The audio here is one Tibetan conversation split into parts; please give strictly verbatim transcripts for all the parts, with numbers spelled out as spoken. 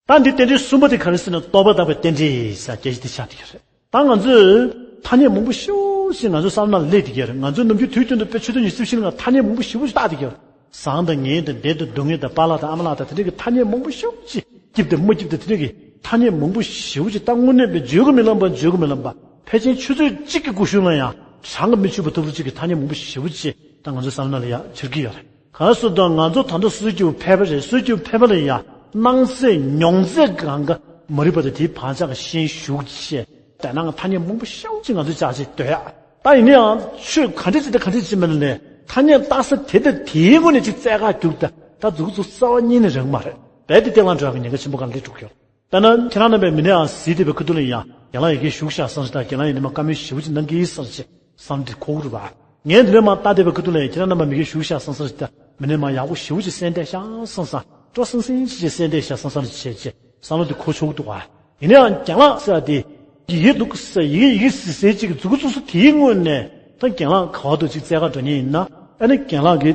ད་འདི་རྟེན་འབྲེལ་གསུམ་པ་དེ་ག་རེ་ཟེར་ན་རྟོག་པས་བཏགས་པའི་རྟེན་འབྲེལ་ཟེར་སྐད་ཆ་དེ་ཆགས་བསྡད་ཀྱི་རེད། ད་ང་ཚོས་ཐ་སྙད་མང་པོ་ཞེ་པོ་ཅིག་ང་ཚོའི་བསམ་བློ་ནང་སླེབས་བསྡད་ཀྱི་རེད། ང་ཚོའི་ནམ་རྒྱུན་དུས་རྒྱུན་དུ་དཔེ་ཆོས་དོན་ཉི་ཤུ་རྩ་བཞི་ནང་ཐ་སྙད་མང་པོ་ཞེ་པོ་ཅིག་བཏགས་བསྡད་ཀྱི་རེད། བཟང་དང་ངན་དང་བདེ་དང་སྡུག་བསྔལ་དང་པཱ་ལགས་དང་ཨ་མ་ལགས་དང་དེ་འདྲ་གི་ཐ་སྙད་མང་པོ་ཞེ་པོ་ཅིག་སྐྱིད་དང་མ་སྐྱིད་དང་དེ་འདྲ་གི་ཐ་སྙད་མང་པོ་ཞེ་པོ་ཅིག་ད་དངོས་གནས་པའི་བརྗོད་དགོས་མི་ལབ་པ་བརྗོད་དགོས་མི་ལབ་པ་ཕལ་ཆེར་ཆུ་ཚོད་གཅིག་གི་སྒོ་གཞུག་ལ་ཡང་གྲངས་ཀྱིས་མི་ཆོད་པ་ཐོབ་རེ་ཅིག་གི་ཐ་སྙད་མང་པོ་ཞེ་པོ་ཅིག་ད་ང་ཚོའི་བསམ་བློ་ལ་ཡང་འཆར་གྱི་ཡོད་རེད། གང་སུ་དང་ང་ཚོ་ད་ལྟ་སོ་སོའི་སྐྱེ་བོ་ཕལ་པ་རེད། སོ་སོའི་སྐྱེ་བོ་ཕལ་པ་ལ་ཡང་སྣང་ཚད་མྱོང་ཚད་གང་ག་མ་རིག་པ་དང་དེའི་བག་ཆགས་ཤན་ཞུགས་བྱས་དེ་ནང་ཐ་སྙད་མང་པོ་ཞེ་པོ་ཅིག་ང་ཚོས་ཅག་ཅིག་འདོད་ཡ། ད་ཡིན་ན་ཡང་ཆོས་ག་འདྲ་ཅིག་དང་ག་འདྲ་ཅིག་མིན་ནས་ཐ་སྙད་བཏགས་ས་དེ་དང་དེའི་ངོས་ནས་ཅིག་བཙལ་ག་རྒྱུག་ད་ད་མཛུབ་གུ་ཚུགས་རྩ་བ་ཉིད་ནས་རག་མ་རེད། རྦད་དེ་སྟེང་ལ་འགྲོ་ཡག་གི་ཉེན་ཁ་ཆེན་པོ་གང་སླེབས་འགྲོ་གི་ཡོད། དཔེར་ན་ཁྱེད་རང་རྣམ་པས་མི་སྣའང་གཟིགས་བསྡད་པའི་ཁ་ཐུག་ལ་ཡང་རྒན་ལགས་ཡ་གིར་བཞུགས་ཤག་བསམ་ཞིག་དང་རྒན་ལགས་ཡ་ནི་མ་བཀའ་མོལ་ཞེ་པོ་ཅིག་གནང་གི་ཡིན་བསམ་ཞིག་བསམ་འདི་ཁོག་རུ་བ། ངས་འདི་ནས་མ་ལྟ་བསྡད་པའི་ཁ་ཐུག་ལ་ཡང་ཁྱེད་རང་རྣམ་པ་མི་སྒེར་བཞུགས་ཤག་བསམ་བསམ་ཞིག་དང་མི་སྣས་མ་ཡག་པོ་ཞེ་པོ་ཅིག་གསན་བསྡད་ཤག་བསམ་བསམ་སྤྲོ་སིང་སིང་ཅིག་ཅིག་གསན་བསྡད་ཤག་བསམ་བསམ་ཅིག་བྱས་ཅིག་བསམ་བློ་འདི་འཁོར་ཆོག་གི་འདུག་བ། ཡིན་ན་ཡང་རྒན་ལགས་ཟེར་བ་དེ་ཡི་གེ་འདུག་ཟེར་ཡི་གེ་ཡི་གེ་ཟི་ཟེར་ཅིག་གི་མཛུབ་གུ་བཙུགས་ས་དེའི་སྔོན་ནས་ད་རྒན་ལགས་ག་བ་དུ་ཅིག་བཙལ་ག་འགྲོ་མཁན་ཡིན་ན་ཨ་ནི་རྒན་ལགས་ཀྱི་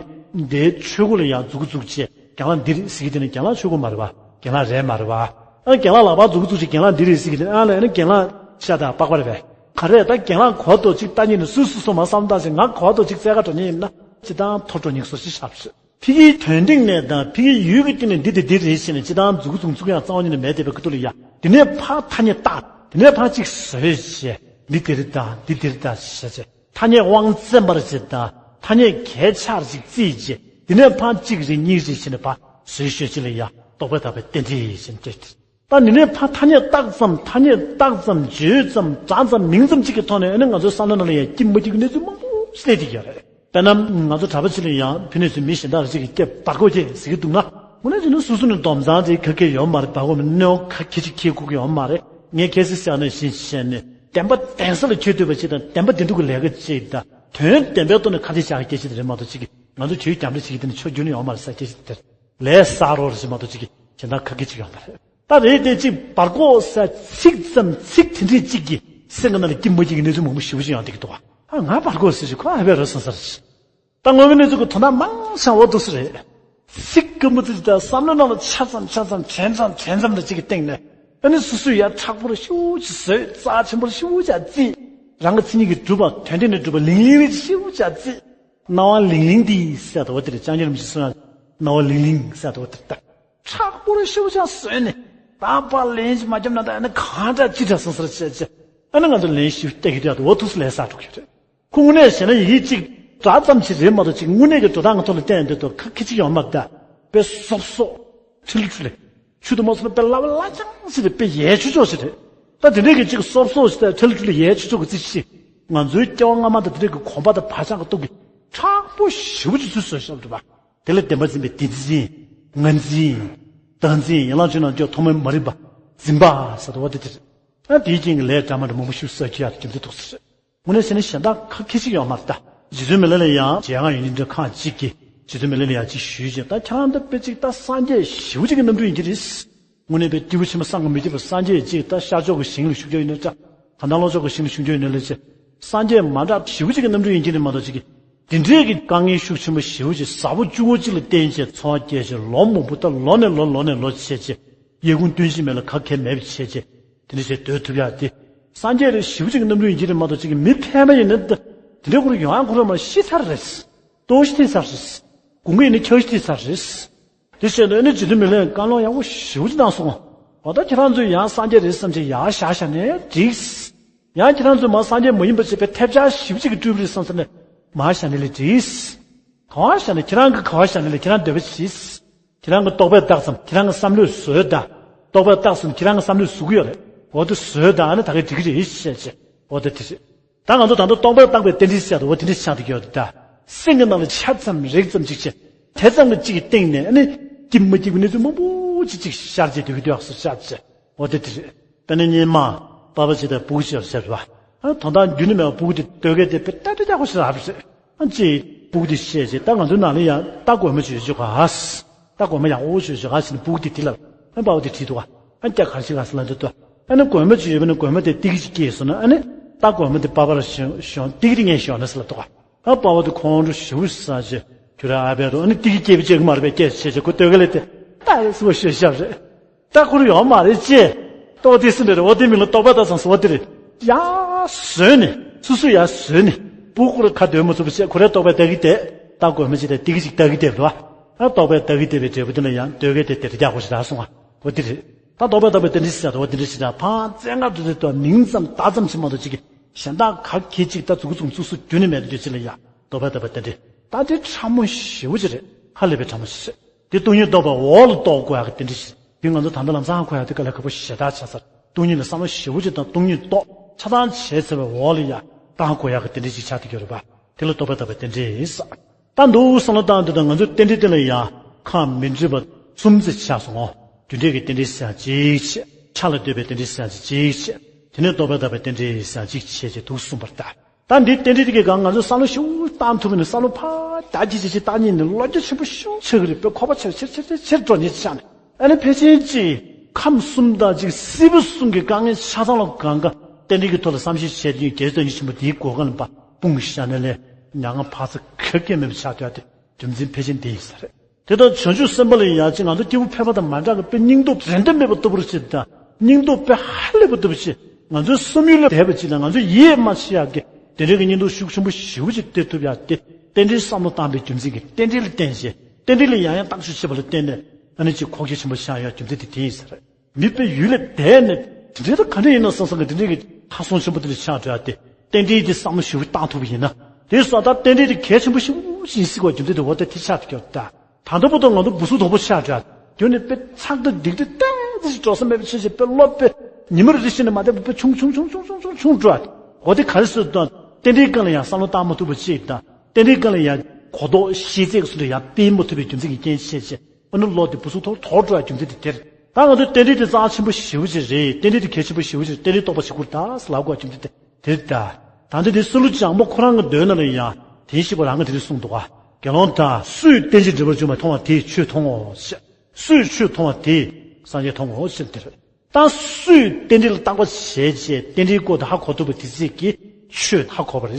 འདིའི་ཆོས་སྒོ་ལ་ཡང་མཛུབ་གུ་བཙུགས་བྱས་རྒན་ལགས་འདི་རེད་ཟེར་གི་དེ་ནི་རྒན་ལགས་ཆོས་སྒོ་མ་རེད་བ། རྒན་ལགས་རས་མ་རེད་བ། ཨ་རྒན་ལགས་ལག་པ་མཛུབ་གུ་བཙུགས་བྱས་རྒན་ལགས་འདི་རེད་ཟེར་གི་དེ་ཨ་ལ་ཨ་ནི་རྒན་ལགས་ཤ་དང་པགས་པ་རེད་བས། ག་རེ་ད་རྒན་ལགས་གོ་དོ་ཅིག་ལྟ་ཉིན་ནི་སུ་སུ་སོ་མ་བསམ་བཏང་ཞིག་ང་གོ་དོ་ཅིག་བཙལ་ག་འགྲོ་ཉིན་ཡིན་ན་ཅི་ལྟར་ཐོ་འགྲོ་ཉིན་སོ་ཅི་ཤབ་ཤི། ཕ་གིའི་དོན་སྟེང་ནས་དང་ཕ་གིའི་ཡུལ་གྱི་སྟེང་ནས་འདི་དེ་འདི་རེད་ཞེས་ནས་ཅི་ལྟར་མཛུབ་གུ་ཚུགས་ཚུགས་ཡང་རྩ་བ་ཉིད་ནས་མེད་བསྡད་པའི་ཁ་ཐུག་ལ་ཡ། དེ་ནས་ཕར་ཐ་སྙད་བཏགས། དེ་ནས་ཕར་ཅིག་བཟོས་བྱས། འདི་དེ་རེད་དང་འདི་དེ་རེད་དང་ཞེས་བྱས། ཐ་སྙད་དབང་བཙན་པར་བྱེད་དང་ཐ་སྙད་གལ་ཆེར་ཅིག་བརྩིས་བྱས། དེ་ནས་ཕར་གཅིག་རེ་གཉིས་རེ་བྱས་ནས་ཕར་བཟོས་ཤོད་ཅིག་ལ་ཡ་རྟོག་པས་བཏགས་པའི་རྟེན་འབྲེལ་ཞེས་བྱས། ད་འདི་ནས་ཕར་ཐ་སྙད་བཏགས་ཙམ་ཐ་སྙད་བཏགས་ཙམ་བརྗོད་ཙམ་གྲགས་ཙམ་མིང་ཙམ་གཅིག་གི་ཐོག་ནས་ཨ་ནི་ང་ཚོའི་བསམ་བློ་ནང་ལ་ཡང་སྐྱིད་མ་སྐྱིད་ཀྱི་གནས་ཚུལ་མང་པོ་ཞིག་སླེབས་བསྡད་ཀྱི་ཡོད་རེད། དཔེར་ན་ང་ཚོ་གྲྭ་པ་ཅིག་ལ་ཡང་ཕ་ནས་ཚུར་མི་གཞན་དག་ཅིག་གིས་སྐད་པར་ཀོ་ཅེས་ཟེར་གྱི་འདུག་ན་དངོས་གནས་བྱས་ན་སོ་སོ་ནས་སྡོམ་ཚང་ཅིག་ག་གེ་ཡོད་མ་རེད། བར་སྐོར་མི་སྣེའུ་ཁ་ཁེ་ཅིག་ཁེ་ཁུག་གི་ཡོད་མ་རེད། ངས་ཁེ་སི་བཤད་ནས་བཞིན་བཤད་ནས་བདེན་པ་བདེན་ས་ལ་ཁྱོད་ལྟོས་པ་ཅིག་དང་བདེན་པ་བདེན་གྲུབ་ཀྱི་ལས་ཀ་ཅིག་དང་དོན་བདེན་པའི་ཐོག་ནས་ཁ་གཏད་བཅག་གི་སྐད་ཆ་དེ་རེད་མ་གཏོགས་ཅིག་གིས་ང་ཚོ་ཁྱོད་རྒྱབ་འདྲེ་བྱེད་ཀྱི་དེ་ནི་ཆོ་རྒྱུ་ནི་ཡོད་མ་རེད་ས་སྐད་ཆ་དེ་རེད། ལས་བསགས་རོགས་རེད་མ་གཏོགས་ཅིག་གི་གཞན་དག་ཁ་སྐད་ཅིག་ཡོང་བ་རེད། ད་རེད་དེ་ཅིག་བར་སྐོར་ས་ཚིག་ཙམ་ཚིག་དེ་འདྲས་ཅིག་གིས་སེམས་ཀྱི་ནང་ལ་སྐྱིད་མ་སྐྱིད་ཀྱི་གནས་ཚུལ་མང་པོ་ཞེ་པོ་ཅིག་ཡོང་བསྡད་ཀྱི་འདུག་བ། ཨ་ང་བར་སྐོར་ཟེར་ཞིག་ཁོ་ཨ་བས་རོ་སོང་ས་རེད། ད་དངོས་གནས་གནས་ཚུལ་གྱི་དོན་དག་མང་ཆེ་བ་འདུག་ས་རེད། ཚིག་སྐམ་པོ་ཙི་ཅིག་དང་བསམ་བློའི་ནང་ལ་ཆ་ཙམ་ཆ་ཙམ་དྲན་ཙམ་དྲན་ཙམ་དང་ཅིག་གི་སྟེང་ནས་ཨ་ནི་སོ་སོས་ཡར་མཁྲེགས་པོ་རུ་ཞེ་པོ་ཅིག་བཟོས། རྩ་ཆེན་པོ་རུ་ཞེ་པོ་ཅིག་བརྩིས། རང་གི་མཚན་ཉིད་ཀྱིས་གྲུབ་པ་དོན་སྟེང་ནས་གྲུབ་པ་ལིང་ལིང་རེ་ཞེ་པོ་ཅིག་བརྩིས། སྣང་བ་ལིང་ལིང་འདི་ཟེར་དོ་དེ་རེད། ཅང་ཉེར་མི་ཤི་སོང་ཡང་སྣང་བ་ལིང་ལིང་ཟེར་དོ་དེ་ལྟར་མཁྲེགས་པོ་རུ་ཤུགས་ཆང་བཟོས་ནས་ད་པར་ལན་ཞིག་མ་བརྒྱབ་ན་ད་ཨ་ནི་གང་འདྲ་ཅི་འདྲ་སོང་ཟེར་བྱས་བྱས་ཨ་ནི་ང་ཚོ་ལན་ཞིག་སྟེར་གི་འདུག་ཡ། འོ་ཐུགས་སུ་ལས་བསགས་འགྲོ་གི་རེད། ཁོ་དངོས་གནས་བྱས་ན་ཡི་གེ་གཅིག་སྒྲ་ཙམ་ཞིག་རེད་མ་གཏོགས་ཅིག་དངོས་གནས་ཀྱི་འགྲོ་སྟངས་ཐོག་ལ་བལྟས་ཡོང་དུས་ད་ཁ་ཁི་ཅིག་ཡོང་མ་ད་དཔེ་སོབ་སོབ་ཁྲི་ལུ་ཁྲི་ལེ། ཆུ་དུ་མ་སོང་ན་དཔེ་ལ་བ་ལ་ཅང་ཞིག་རེད། དཔེ་ཡལ་ཆུ་ཆོག་ཞིག་རེད། ད་དེ་འདྲས་ཀྱི་ཅིག་སོབ་སོབ་ཞིག་ད་ཁྲི་ལུ་ཁྲི་ལེ་ཡལ་ཆུ་ཆོག་གི་རྩིས་ཤིག་ང་ཚོའི་སྐྱེ་བ་སྔ་མ་དང་དེ་འདྲས་ཀྱི་གོམས་པ་དང་བག་ཆགས་ཀྱི་སྟོབས་ཀྱིས་མཁྲེགས་པོ་ཞེ་པོ་ཅིག་ཚུར་བཟོས་བཞག་འདུག་བ། དེ་ལ་བདེན་པ་འཛིན་པའི་བདེན་འཛིན། ངར་འཛིན། བདག་འཛིན། ཡན་ལག་བཅུ་ནང་བཅུ་ཐོག་མའི་མ་རིག་པ། འཛིན་པ་ཟེར་དུ་བ་དེ་དེ་རེད། ཨ་དེའི་རྐྱེན་གྱིས་ལས་འདྲ་མ་འདྲ་མང་པོ་ཞིག་བསགས་ཀྱི་ཡ་རྒྱུ་མཚན་འདུག་ཟེར། དངོས་གནས་བྱས་ན་གཞན་དག་ཁ་ཁེ་ཅིག་ཡོད་མ་རེད་ད། རྗེ་བཙུན་མི་ལ་ལ་ཡང་རྗེ་ཡང་ཡོན་ཏན་ཁང་གཅིག་གིས་རྗེ་བཙུན་མི་ལ་ལ་ཡང་ཅིག་ཞུས་ཀྱང་ད་ཁྱེད་རང་འདི་དཔེ་ཅིག་ད་སངས་རྒྱས་ཞེ་པོ་ཅིག་གི་རྣམ་སྤྲུལ་ཡིན་གྱི་རེད། དངོས་གནས་པའི་སྐྱེས་བུ་ཆེན་པོ་བསམ་གྱིས་མི་ཁྱབ་པའི་སངས་རྒྱས་ཅིག་ད་ཤར་ཕྱོགས་ཀྱི་ཞིང་ལ་བཞུགས་རྒྱུ་ཡིན་ན་འདྲ། གང་ལྟར་ལྷོ་ཕྱོགས་ཀྱི་ཞིང་ལ་བཞུགས་རྒྱུ་ཡིན་ན་ལས་ཅི། སངས་རྒྱས་མ་འདྲ་ཞེ་པོ་ཅིག་གི་རྣམ་སྤྲུལ་ཡིན་གྱི་རེད་མ་གཏོགས་ཅིག་གི། དེ་འདྲའི་གི་དཀའ་ངལ་ཤུགས་ཆེན་པོ་ཞེ་པོ་ཅིག་ཟ་བོ་བཅུ་བོ་གཅིག་ལ་བརྟེན་བྱས་འཚོ་བ་སྐྱེལ་བྱས་ལོ་མང་པོ་ད་ལོ་ནས་ལོ་ལོ་ནས་ལོ་བྱས་བྱས་གཡས་ཁུང་སྟོན་གཞི་མེད་ལ་ཁ་ཁ་མེད་པ་བྱས་བྱས་དེ་འདྲ་བྱས་སྡོད་ཐུབ་ཡག་དེ། སངས་རྒྱས་རེད་ཞེ་པོ་ཅིག་གི་རྣམ་སྤྲུལ་ཡིན་གྱི་རེད་མ་གཏོགས་ཅིག་གི་མི་ཕལ་པ་ཡིན་ན་ད་དེ་འདྲའི་སྐོར་ཡོང་ཡག་ཁོ་རང་མ་ཤི་ཚར་རེད། ལྟོགས་ཤི་ཐེབས་ཚར་རེད། དགུན་ཁ་ཡིན་ན་འཁྱག་ཤི་ཐེབས་ཚར་རེད། དེ་བྱས་ནས་ཨ་ནི་རྗེ་བཙུན་མི་ལས་བཀའ་སློབ་ཡག་པོ་ཞེ་པོ་ཅིག་གནང་སོང་། འོ་ད་ཁྱེད་རང་ཚོས་ཡང་སངས་རྒྱས་རེད་བསམ་བྱས་ཡར་བཞག་བཞག་ནས་འགྲིག། ཡང་ཁྱེད་རང་ཚོས་མར་སངས་རྒྱས་མ་ཡིན་པ་བྱས་པའི་ཐལ་ཆ་ཞེ་པོ་ཅིག་གི་སྤྲུལ་པ་རེད་བསམ་ས་ནས་མར་བཞག་ནས་ལས་འགྲིག། གང་བཞག་ནས་ཁྱེད་རང་གི་ག་བ་བཞག་ནས་ལས་ཁྱེད་རང་འདོད་པ་བྱེད། ཁྱེད་རང་གི་རྟོག་པས་བཏགས་ཙམ་ཁྱེད་རང་གི་བསམ་བློས་བཟོས་ད། རྟོག་པས་བཏགས་ཙམ་ཁྱེད་རང་གི་བསམ་བློས་བཟོ་གི་ཡོད་རེད། འོ་དེ་བཟོས་ད་ཨ་ནི་ད་གས་འགྲིག་གི་རེད་ཞེས་བྱས། འོ་དེ་དེ་རེད། ད་ང་ཚོ་ད་ལྟ་སྟོང་པར་བཏང་བའི་རྟེན་འབྲེལ་ཟེར་དུ་འོ་དེ་འདྲ་ཆགས་བསྡད་ཀྱི་ཡོད་ད། སེམས་ཀྱི་ནང་ལ་ཆ་ཙམ་རེག་ཙམ་ཅིག་བྱས། དེ་ཙམ་གྱི་གཅིག་གི་སྟེང་ནས་ཨ་ནི་སྐྱིད་མ་སྐྱིད་པའི་གནས་ཚུལ་མང་པོ་ཅིག་ཅིག་ཤར་བྱས་སྡོད་ཀྱི་འདུག་ཨ་སོ་ཤར་བྱས། འོ་དེ་དེ་རེད། དཔེར་ན་སྙེ་མ། པ་ཕ་ཅིག་དང་སྤུ་གུ་ཅིག་ཡོད་ཟེར་བ། ཨ་དོན་དག་རྒྱུན་ནས་མེད་པ་སྤུ་གུ་དེ་སྟོད་གས་དེ་དཔེ་ལྟ་དུས་ཡག་པོ་ཞིག་རག་པ་རེད། ཨ་ཅེ་སྤུ་གུ་དེ་བཤད་རྗེས་ད་ང་ཚོའི་ནང་ལ་ཡང་རྟ་གོང་མ་ཅིག་ཡོད་ཅིག་ག་ཨ། རྟ་གོང་མ་ཡག་པོ་ཅིག་ཡོད་ཅིག་ག་ཨ་ཟེར་ནས་སྤུ་གུ་དེ་དེ་ལ་ཨ་པ་ཕ་དེ་དྲིས་འདུག་ག་ཨ་རྒྱ་གར་ཞིག་ག་ཟེར་ལ་འདུག་ཏོ། ཨ་ནི་གོང་མ་ཅིག་ཡོད་པ་ནི་གོང་མ་དེ་ཏིག་ཅིག་སྐྱེས་སོང་ན་ཨ་ནི་རྟ་གོང་མ་དེ་པ་ཕ་ལ་ཞོན་ཏིག་དེ་ངས་ཞོན་ན་ཟེར་ལ་འདུག་ག་ཨ་པ་ཕ་དེ་ཁོང་ཁྲོ་ཞེ་པོ་ཟ་བྱས་ཁྱོད་ར་ཨ་བས་རོ་ཨ་ནི་ཏིག་སྐྱེས་པ་ཅིག་མ་རེད་པས་སྐྱེས་བྱས་བྱས་ཁོ་སྟོད་ག་ལས་དེ་ད་རེ་སུ་བ་ཤོད་ཤག་རེད། ལྟ་ཁུར་ཡོད་མ་རེད་ཅེས། རྟོག་དེ་སེམས་པའི་རེ་བ་དེ་མིན་ལ་རྟོག་པ་ལྟ་ཙམ་ཟེར་བ་དེ་རེད། ཡར་བཟོས་ནས་སོ་སོ་ཡར་བཟོས་ནས་སྤུ་གུ་ལ་ཁ་སྡོད་མ་ཐུབ་པ་བྱས། ཁོ་རའི་རྟོག་པའི་ལྟ་གི་དེ་ལྟ་དགོས་མ་བྱས་ཏེ་ཏི་གི་ཅིག་ལྟ་གི་དེ་རེད་བ། ཨ་རྟོག་པའི་ལྟ་གི་དེ་བའི་འབྲས་བུ་དེ་ལ་ཡང་ལྟོས་གི་དེ་དེ་རེད་རྒྱག་དགོས་ཞེ་དྲག་སོང་བ། འོ་དེ་རེད། ད་རྟོག་པས་བཏབ་པའི་རྟེན་འབྲེལ་ཞེས་བྱ་བ་དེ་འབྲེལ་ཞེས་བྱ་བ་ཕར་བཙན་ཁ་འདུག་དེ་ལྟ་མིང་ཙམ་བརྡ་ཙམ་ཞིག་མ་གཏོགས་ཅིག་གི་གཞན་དག་ག་གེ་ཅིག་ད་མཛུབ་གུ་བཙུགས་བཙུགས་སུ་རྒྱུ་ནི་མེད་དུ་འགྱུར་ཅིག་ལ་ཡ། རྟོག་པས་བཏབ་པའི་རྟེན་འབྲེལ་ད་དེ་ཕྲ་མོ་ཞེ་པོ་ཅིག་རེད། ཧ་ལས་པའི་ཕྲ་མོ་ཞིག་རེད། དེ་སྟོང་ཉིད་རྟོགས་པའི་འོག་ལ་རྟོགས་དགོས་ཡག་གི་རྟེན་འབྲེལ་ཞིག་དེ་ང་ཚོ་ད་ལྟ་ལམ་སང་ཧ་གོ་ཡག་དེ་དཀའ་ལས་ཁག་པོ་ཞེ་དྲག་ཆགས་ཚར། སྟོང་ཉིད་ལ་བསམ་བློ་ཞེ་པོ་ཅིག་དང་སྟོང་ཉིད་རྟོགས་ཆ་ཚང་བྱས་ཚར་བའི་འོག་ལ་ཡ་བཏང་དགོས་ཡག་གི་རྟེན་འབྲེལ་ཞིག་ཆགས་བསྡད་ཀྱི་ཡོད་རེད་པ། དེ་ལ་རྟོག་པས་བཏབ་པའི་རྟེན་འབྲེལ་ཡིན་ས། ད་འདུག་བསམ་བློ་བཏང་དུས་ད་ང་ཚོའི་རྟེན་འབྲེལ་དེ་ལ་ཡང་ཁམས་མི་འདྲ་བ་གསུམ་ཙམ་ཆགས་སོང་ངོ་། རྒྱུ་འབྲས་ཀྱི་རྟེན་འབྲེལ་ཟེར་ཡང་གཅིག་བྱས། ཆ་ལ་ལྟོས་པའི་རྟེན་འབྲེལ་ཟེར་ཡང་གཅིག་བྱས། དེ་ནས་རྟོག་པས་བཏབ་པའི་རྟེན་འབྲེལ་ཟེར་ཡང་གཅིག་བྱས་བྱས་འདུག་གསུངས་པར་ལྟ། ད་འདིའི་རྟེན་འབྲེལ་དེ་གའི་སྒང་ང་ཚོས་བསམ་བློ་ཞིབ་བཏང་ཐུབ་ན་བསམ་བློ་ཕར་རྒྱ་ཆེ་ཆེ་ཆེ་བཏང་ཉིན་ནི་ལོ་རྒྱུས་ཆེན་པོ་ཞིག་ཆགས་ཀྱི་རེད། དཔེ་ཁོག་པ་ཆེ་ཆེ་ཆེ་ཆེ་ཆེར་འགྲོ་ཉེན་ཆགས་ནས། ཨ་ནི་ཕལ་ཆེར་ཅིག་ཁམས་གསུམ་དང་ཅིག་སྲིད་པ་གསུམ་གྱི་དཀའ་ངལ་ཆ་ཚང་ལ་སྒང་ག་རྟེན་འབྲེལ་གྱི་ཐོག་ལ་བསམ་ཤེས་བྱས་དུས་རྒྱལ་སྲས་བདག་ཉིད་ཆེན་པོ་དེའི་སྒོ་ཁ་ལ་ཕར་སྤུངས་བཞག་ན་ལས་མྱ་ངན་བར་ཆད་ག་གེ་མེད་པ་ཆགས་བསྡད་དེ་རྒྱུ་མཚན་ཕལ་ཆེར་འདི་ཡིན་ས་རེད། དེ་ལྟར་བྱང་ཆུབ་སེམས་དཔའ་ལ་ཡང་ཅིག་ང་ཚོ་སྐྱེ་བོ་ཕལ་པ་དང་མ་འདྲ་བའི་དཔེ་སྙིང་སྟོབས་འགྲན་ཟླ་མེད་པ་ལྟ་བུར་ཅིག་དང་སྙིང་སྟོབས་དཔེ་ཧ་ལས་པ་ལྟ་བུ་ཅིག་ང་ཚོའི་བསམ་ཡུལ་ལ་འདས་པ་ཅིག་དང་ང་ཚོའི་ཡིད་མ་ཆེས་ཡག་གི་དེ་འདྲའི་གི་སྙིང་སྟོབས་ཤུགས་ཆེན་པོ་ཞེ་པོ་ཅིག་སྟེར་ཐུབ་ཡག་དེ་རྟེན་འབྲེལ་བསམ་བློ་བཏང་པའི་རྒྱུ་མཚན་གྱིས་རྟེན་འབྲེལ་ལ་བརྟེན་བྱས་རྟེན་འབྲེལ་ལ་ཡང་ཡང་བརྟག་དཔྱད་བྱེད་པ་ལ་བརྟེན་ནས་ཨ་ནི་ཅིག་ཁོག་རྒྱ་ཆེན་པོ་ཆགས་ཡག་རྒྱུ་མཚན་དེ་དེ་ཡིན་ས་རེད། མི་དཔེ་ཡུལ་ལས་འདས་ནས་དེ་འདྲའི་ད་ག་འདྲ་ཡིན་ན་བསམ་བསམ་གི་དེ་འདྲའི་གི་ཁ་སང་ཆེན་པོ་དེ་འདྲ་ཆགས་འགྲོ་ཡག་དེ་རྟེན་འབྲེལ་དེ་བསམ་བློ་ཞེ་པོ་བཏང་ཐུབ་པ་ཡིན་ན་དེ་སོང་ད་རྟེན་འབྲེལ་དེ་གལ་ཆེན་པོ་ཞེ་པོ་ཅིག་ཡིན་སྲིད་པ་རྒྱུ་མཚན་དེ་འོ་ད་དེ་ཆགས་འགྲོ་ད། ད་ལྟ་བར་དུ་ང་ཚོ་སྦུ་སུ་དོག་པོ་ཆགས་འགྲོ་ཡ། དེ་ནི་དཔེ་ཚགས་དང་སྡིག་སྒྲིབ་ཏན་ཏན་ཞིག་འགྲོ་ས་མེད་པའི་ཕྱིར་ཞིག་དཔེ་བློ་དཔེ་ཉི་མ་རེ་རེ་བཞིན་ནས་མ་བསྡད་པ་དཔེ་ཆུང་ཆུང་ཆུང་འགྲོ་ཡ། འོ་དེ་ག་རེ་ཟེར་དང་རྟེན་འབྲེལ་སྒང་ལ་ཡང་བསམ་བློ་བཏང་མ་ཐུབ་པ་ཅིག་དང་རྟེན་འབྲེལ་སྒང་ལ་ཡང་གོ་རྟོགས་ཤེས་ཚད་ཀྱི་ཚུལ་དུ་ཡང་སྤེལ་མ་ཐུབ་པའི་རྒྱུ་མཚན་གྱི་རྐྱེན་བྱས་བྱས་ཨ་ནི་བློ་དེ་སྦུ་སུ་དོག་དོག་འགྲོ་ཡ་རྒྱུ་མཚན་དེ་དེར་ད་ང་ཚོའི་རྟེན་འབྲེལ་དེ་རྩ་ཆེན་པོ་ཞེ་པོ་ཅིག་རེད། རྟེན་འབྲེལ་དེ་གལ་ཆེན་པོ་ཞེ་པོ་ཅིག་རེད། རྟེན་འབྲེལ་རྟོགས་པ་བྱེད་དགོས་ད་ཟེར་ལབ་དགོས་རྒྱུ་མཚན་དེ། དེ་ལྟ། ད་ལྟ་དེ་སུ་ལུ་ཅང་མོ་ཁོ་རང་གི་མདུན་ན་ལ་ཡང་དེའི་ཤེས་པ་རང་གི་དེ་རིང་གསུངས་འདུག་ག་དགེ་སློང་དག་སུས་རྟེན་ཅིང་འབྲེལ་པར་འབྱུང་བ་མཐོང་བ་དེས་ཆོས་མཐོང་ངོ་། སུས་ཆོས་མཐོང་བ་དེས་སངས་རྒྱས་མཐོང་ངོ་ཞེས་དེར། ད་སུས་རྟེན་འབྲེལ་ལ་བརྟག་པ་བྱས་བྱས་རྟེན་འབྲེལ་སྐོར་དུ་ཧ་གོ་ཐུབ་པ་དེ་ཚིག་གིས་ཆོས་ཧ་གོ་བ་རེད།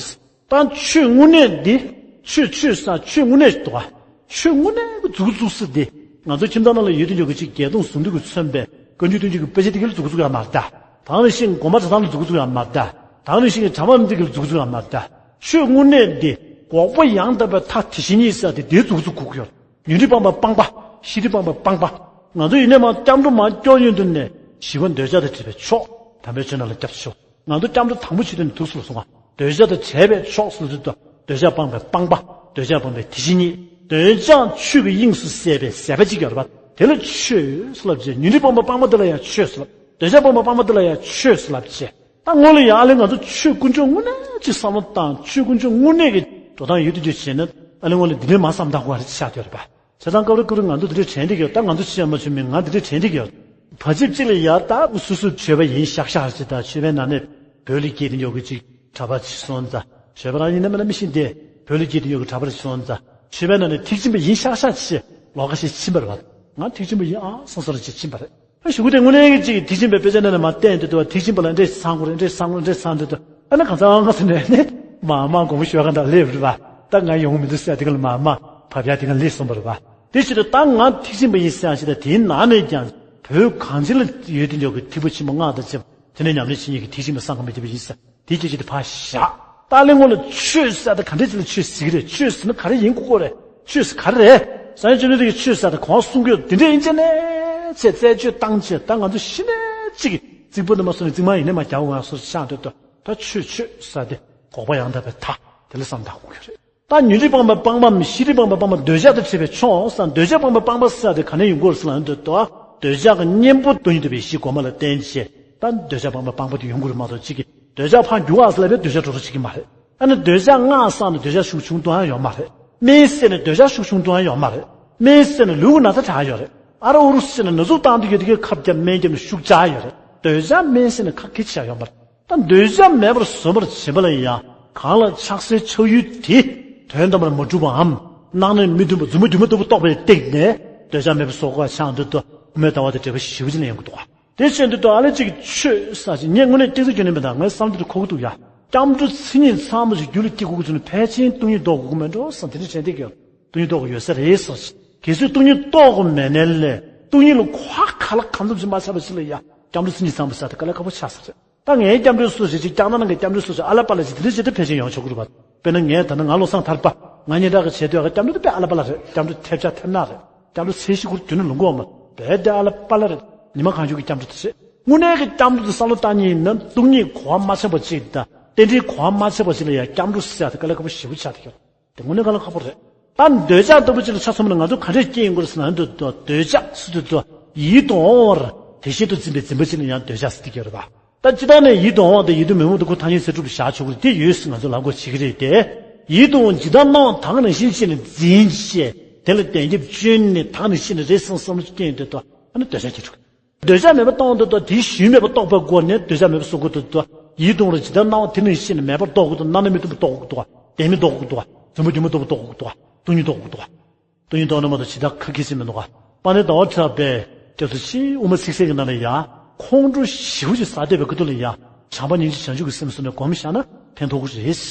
ད་ཆོས་དངོས་གནས་འདི། ཆོས་ཆོས་ས་ཆོས་དངོས་གནས་ཤིག་འདུག་ག་ཆོས་དངོས་གནས་ཀྱི་མཛུབ་གུ་བཙུགས་ས་འདི། ང་ཚོ་ཁྱིམ་ཚང་ནང་ལ་ཡོད་དུས་འཇོག་གི་ཅིག་བརྒྱད་སྟོང་ཟུང་འདུས་ཀྱིས་མཚོན་པའི་བཀའ་འགྱུར་བསྟན་འགྱུར་གྱི་དཔེ་ཆ་དེ་ག་ལ་མཛུབ་གུ་བཙུགས་ཡག་མ་རེད་ད། ད་ནི་ཤིང་སྒོ་མ་གྲྭ་ཚང་ལ་མཛུབ་གུ་བཙུགས་ཡག་མ་རེད་ད། ད་ནི་ཤིང་གྲྭ་པ་འདི་ག་ལ་མཛུབ་གུ་བཙུགས་ཡག་མ་རེད་ད། ཆོས་དངོས་གནས་འདི། འགོག་པ་ཡང་དག་པའི་མཐའ་དེ་བཞིན་ཉིད་ཟེར་ཏེ་དེའི་མཛུབ་གུ་བཙུགས་དགོས་ཀྱི་ཡོད། ཉོན་སྒྲིབ་སྤངས་པ་སྤངས་པ། ཤེས་སྒྲིབ་སྤངས་པ་སྤངས་པ། ང་ཚོ་ཡིན་ནའི་མ་སྐྱབས་འགྲོ་མ་སྐྱོར་ཡོང་དུས་ནས་ཞི་བ་འདོད་ཆགས་དང་བྲལ་བའི་མཆོག་དམ་པའི་ཆོས་རྣམས་ལ་སྐྱབས་སུ་མཆིའོ། ང་ཚོ་སྐྱབས་འགྲོ་དང་པོ་བྱེད་དུས་ནས་ཐུགས་སུ་ལ་སོང་བ། འདོད་ཆགས་དང་བྲལ་བའི་མཆོག་ཟེར་དུས་དང་འདོད་ཆགས་སྤངས་པའི་སྤངས་པ། འདོད་ཆགས་སྤངས་པའི་དེ་བཞིན་ཉིད། འདོད་ཆགས་ཆོས་ཀྱི་དབྱིངས་སུ་ཟད་པའི་ཟད་པ་གཅིག་ཡོད་རེད་པ། དེ་ལ་ཆོས་ཟེར་ལབ་བྱས། ཉོན་སྒྲིབ་སྤངས་པ་སྤངས་པ་དེ་ལ་ཡང་ཆོས་ཟེར་ལབ། འདོད་ཆགས་སྤངས་པ་སྤངས་པ་དེ་ལ་ཡང་ཆོས་ཟེར་ལབ་བྱས། ད་སྔོན་ལ་ཡང་ཨ་ལས་ང་ཚོ་ཆོས་དཀོན་མཆོག་དངོས་གནས་ཅིག་བསམ་བློ་བཏང་། ཆོས་དཀོན་མཆོག་དངོས་གནས་ཀྱི་འགྲོ་སྟངས་ཡོད་དུས་ཅིག་བྱས་ན་ཨ་ལས་སྔོན་ལ་འདི་འདྲའི་མ་བསམ་བཏང་དགོས་པ་རེད་ཆགས་བསྡད་ཡོད་རེད་པ། བྱས་ཙང་སྐབས་རེ་སྐབས་རེ་ང་ཚོ་འདི་འདྲའི་དྲན་གྱི་ཡོད། ད་ང་ཚོ་ཤེས་ཡ་མ་བྱུང་མིན་ང་འདི་འདྲའི་དྲན་གྱི་ཡོད། བར་ཆད་གཅིག་ལ་ཡ་ད་སོ་སོའི་ཆོས་པ་ཡིན་ཤག་ཤག་ཅིག་དང་ཆོས་པའི་ནང་ནས་བོད་ལ་སྐྱེས་དེ་ཡོད་གི་ཅིག་གྲྭ་པ་ཅིག་སོང་ཙང་ཆོས་པ་རང་ཡིན་ན་མིན་ན་མི་ཤེས་ཏེ་བོད་ལ་སྐྱེས་དེ་ཡོད་གི་གྲྭ་པ་ཅིག་སོང་ཙང་ཆོས་པའི་ནང་ནས་ཐེག་ཆེན་པ་ཡིན་ཤག་ཤག་ཅིག་ལོགས་ཀ་ཞིག་ཕྱིན་པ་རེད་པ། ང་ཐེག་ཆེན་པ་ཡིན་ཨང་བསམ་བསམ་ཅིག་ཕྱིན་པ་རེད། ཨ་ཞུ་གི་དེ་དངོས་གནས་ཀྱི་ཅིག་ཐེག་ཆེན་པའི་དཔེ་ཆ་ནང་ནས་མར་བསྟན་དེ་འདུག་བ། ཐེག་ཆེན་པ་ལ་འདྲེ་ཚང་དགོས་རེད། འདྲེ་ཚང་དགོས་རེད། འདྲེ་ཚང་དེ་འདུག་ཨ་ན་གང་ཚང་གང་ཚང་ནས་ནི་མ་མ་དགོངས་པ་ཞུ་བ་གང་འདྲ་སླེབས་རེད་པ། ད་ང་ཡོང་མི་འདུག་ཟེར་དེ་ག་ལ་མ་མ་བབ་ཡ་དེ་ག་སླེབས་སོང་བ་རེད་པ། དེ་ཕྱིར་ད་ང་ཐེག་ཆེན་པ་ཡིན་ཟེར་ཡང་ཞིག་ད་དེའི་ནང་ནས་ཀྱང་བོད་གངས་ཅན་ལ་ཡོད་དེ་འཇོག་གི་ཐེག་པ་ཆེན་པོ་སྔགས་དང་བཅས་པ་དེ་ནས་ཉམས་ལེན་བྱེད་མཁན་གྱི་ཐེག་ཆེན་པ་སངས་རྒྱས་མི་འདུག་པ་ཡིན་ཟེར། དེ་སྐད་ཅིག་དེ་ཕར་བཞག་ད་ལས་སྔོན་ལ་ཆོས་ཟེར་ད་ག་འདྲས་ཅིག་ལ་ཆོས་ཟེར་གི་རེད། ཆོས་ཟེར་ན་ག་རེ་ཡིན་དགོས་ཀྱི་རེད། ཆོས་ཟེར་ག་རེ་རེད། སངས་རྒྱས་བཅོམ་ལྡན་འདས་ཀྱིས་ཆོས་ཟེར་ད་གོང་གསུང་གི་ཡོད། དེ་འདྲས་ཡིན་ཅེ་ནས་ཆེ་རྩད་གཅོད་བཏང་བྱས་ད་ང་ཚོ་གཞི་ནས་གཅིག་གི་རྩིག་པ་དུ་མ་སོང་ནས་རྩིག་མ་ཡིན་ནས་མ་རྒྱག་འོང་ཡང་སོ་སོ་ཆགས་འདོད་དོ། ད་ཆོས་ཆོས་ཟེར་དེ་འགོག་པ་ཡང་དག་པའི་མཐའ་དེ་ལ་བསམ་བཏང་དགོས་ཀྱི་རེད། ད་ཉོན་སྒྲིབ་སྤངས་པ་སྤངས་པའམ་ཤེས་སྒྲིབ་སྤངས་པ་སྤངས་པ་འདོད་ཆགས་དང་བྲལ་བའི་མཆོག་ཟེར། འདོད་ཆགས་སྤངས་པ་སྤངས་པ་ཟེར་དེ་ག་ནས་ཡོང་གི་ཡོད་རེད་ཟེར་ན་འདོད་དོ། འདོད་ཆགས་ཀྱི་གཉེན་པོ་སྟོང་ཉིད་རྟོགས་པའི་གཞི་གོང་མ་ལ་བརྟེན་བྱས་ད་འདོད་ཆགས་སྤངས་པ་སྤངས་པ་དེ་ཡོང་གི་རེད་མ་གཏོགས་གཅིག་གིས། འདོད་ཆགས་ཕར་རྒྱུག་ཨ་ཟེར་ལབ་པས་འདོད་ཆགས་འགྲོ་རོགས་བྱེད་ཀྱི་མ་རེད། ཨ་ནི་འདོད་ཆགས་སྔགས་བསགས་ནས་འདོད་ཆགས་ཤུགས་ཆུང་གཏོང་ཡ་ཡོད་མ་རེད། སྨན་བསྲེས་ནས་འདོད་ཆགས་ཤུགས་ཆུང་གཏོང་ཡ་ཡོད་མ་རེད། སྨན་བསྲེས་ནས་ལུས་ཀྱི་ན་ཚ་དྲག་ཡ་ཡོད་རེད། ཨ་རོ་ཨུ་རུ་བསྲེས་ནས་ན་ཟུག་བཏང་དུས་ཡོད་དེ་གའི་ཁབ་བརྒྱབ་སྨན་བརྒྱབ་ནས་ཤུགས་བཅག་ཡ་ཡོད་རེད། འདོད་ཆགས་སྨན་བསྲེས་ནས་ཁ་གི་བྱ་ཡ་ཡོད་མ་རེད། ད་འདོད་ཆགས་མེད་པར་བཟོ་བར་བྱེད་པ་ལ་ཡང་གང་ལ་ཆགས་སའི་ཆགས་ཡུལ་དེ་དོན་དམ་པར་མ་གྲུབ་པའམ་སྣང་ནས་མི་མཐུན་པ་རྫུན་མ་སྒྱུ་མ་ལྟ་བུ་རྟོགས་པའི་སྟེང་ནས་འདོད་ཆགས་མེད་པར་བཟོ་དགོས་པ་ཆགས་འདུག་ཏུ་དབུ་མའི་ལྟ་བ་དེ་འབྲེལ་བ་ཞེ་པོ་ཅིག་ནས་ཡོང་གི་འདུག་ག་དེ་བཞིན་དུ་ཨ་ལེ་གཅིག་ཆོས་ཟེར་ཞིག་ངས་དངོས་གནས་གཏིང་ཟབ་རྒྱུ་ནས་མི་འདང་ངའི་བསམ་བློ་དེ་འཁོར་གི་འདུག་ཡ། སྐྱབས་འགྲོ་མཚན་ཉིད་ཚང་མ་ཞིག་རྒྱུད་ལ་སྐྱེ་དགོས་ཀྱི་བྱུང་ན་ཕལ་ཆེར་སྟོང་ཉིད་རྟོགས་དགོས་ཀྱི་མེད་འགྲོ་བསམ་དེ་འདྲ་དྲན་བསྡད་ཀྱི་ཡོད། སྟོང་ཉིད་རྟོགས་དགོས་ཡོད་ས་རེད་ཟེར་ཞིག་གལ་སྲིད་སྟོང་ཉིད་རྟོགས་དགོས་མེད་ནའི་ལས་ སྟོང་ཉིད་ལ་གོ་བ་ག་ལ་གང་འཚམ་ཞིག་མ་ཆགས་པ་ཞིག་ལ་ཡ་སྐྱབས་འགྲོ་སེམས་ཀྱིས་བསམ་པ་ཟེར་དེ་དཀའ་ལས་ཁག་པོ་ཆགས་ས་རེད། ད་ངའི་སྐྱབས་འགྲོའི་སུ་ཞིག་ཅིག་སྐྱག་ནང་གི་སྐྱབས་འགྲོའི་སུ་ཞིག་ཨ་ལ་པ་ལ་ཞིག་དེ་འདྲ་ཞིག་ད་ཕལ་ཆེར་ཡོང་ཆོག་གི་རེད་པ། དཔེར་ན་ངས་ད་ནི་ང་བློ་བཟང་ཐར་པ་ང་གཉིས་དག་གི་བྱེད་དུས་ཨ་སྐྱབས་འགྲོ་དེ་དཔེ་ཨ་ལ་པ་ལ་རེད། སྐྱབས་འགྲོ་ཐེབས་ཆག་ཐེབས་ནག་རེད། སྐྱབས་འགྲོ་ཚེ་ཞིག་ཁུར་དུས་ནི་ལུང་གོ་མ་རྦད་དེ་ཨ་ལ་པ་ལ་རེད། ཉི་མ་གང་བྱུང་གི་སྐྱབས་འགྲོ་དེ་རེད། དངོས་གནས་ཀྱི་སྐྱབས་འགྲོ་དེ་བསམ་བློ་བཏང་ཉིན་ན་སྟོང་ཉིད་གོ་བ་མ་ཆགས་པ་ཅིག་དང་རྟེན་འབྲེལ་གོ་བ་མ་ཆགས་པ་ཅིག་ལ་ཡང་སྐྱབས་འགྲོ་ཟེར་ཡ་དེ་དཀའ་ལས་ཁག་པོ་ཞེ་པོ་ཆགས་བསྡད་ཀྱི་ཡོད། དེ་དངོས་གནས་དཀའ་ལས་ཁག་པོ་རེད། ད་འདོད་ཆགས་ལྟ་བུ་ཅིག་ལ་ཆ་མཚོན་པ་ན་ང་ཚོ་ག་འདྲས་སྐྱེ་ཡོང་གི་རེད་ཟེར་ན་འདོད་འདོད་ཆགས་ཟེར་དུས་དུ་ཡིད་དུ་འོང་བར་དེ་བཞིན་དུ་འཛིན་པའི་འཛིན་པ་ཅིག་ལ་ཡང་འདོད་ཆགས་ཟེར་གྱི་ཡོད་རེད་པ། ད་སྤྱིར་བཏང་ནས་ཡིད་དུ་འོང་བ་དང་ཡིད་དུ་མི་འོང་བ་དེ་ཁོ་ཐ་སྙད་ཚིག་གྲུབ་བཞག་ཆོག་གི་རེད། དེ་ཡོད་ཟེར་ང་ཚོ་ལབ་དགོས་བྱེད་ཀྱི་རེད་དེ། ཡིད་དུ་འོང་ཇི་ལྟར་སྣང་བ་དེ་ནང་བཞིན་བྱས་ནས་འཛིན་བྱས་དེ་ལ་གདན་རྒྱབ་བཅོལ་ནས་དེ་ནང་བཞིན་རེད་བསམ་བསམ་བློ་སྐྱེ་ཡོང་དུས་དུ་ཨ་ནི་འདོད་ཆགས་སྐྱེ་འགྲོ། འདོད་ཆགས་མེད་པ་གཏོང་དུ་དོ་དེའི་ཞུན་མེད་པ་རྟོགས་པའི་སྒོ་ནས་འདོད་ཆགས་མེད་པ་གསུང་གི་འདུག་དོ། ཡིད་དུ་འོང་ར་ཇི་ལྟར་སྣང་བ་དེ་ནི་ཤེས་ནས་མེད་པར་རྟོགས་གི་འདུག་སྣང་ན་མི་མཐུན་པ་རྟོགས་གི་འདུག་བདེན་མེད་རྟོགས་གི་འདུག་བཙུན་པ་སྒྱུ་མ་ལྟ་བུ་རྟོགས་གི་འདུག་སྟོང་ཉིད་རྟོགས་གི་འདུག་སྟོང་ཉིད་རྟོགས་གི་འདུག་ད་ཁ་སྐད་ཅིག་མི་འདུག་ག་དཔལ་ལྡན་ཟླ་བ་གྲགས་པས་སྐྱབས་སུ་མཆི། དབུ་མ་ཚིག་གསལ་གྱི་ནང་ལ་ཡང་ཁོང་ཁྲོ་ཞེ་པོ་ཅིག་ཟ་བསྡད་པའི་ཁ་ཐུག་ལ་ཡང་བྱམས་པ་སྙིང་རྗེ་བྱང་ཆུབ་ཀྱི་སེམས་གསུམ་ནས་སྒོམ་བཞག་ན་ཕན་ཐོགས་ཀྱི་རེད།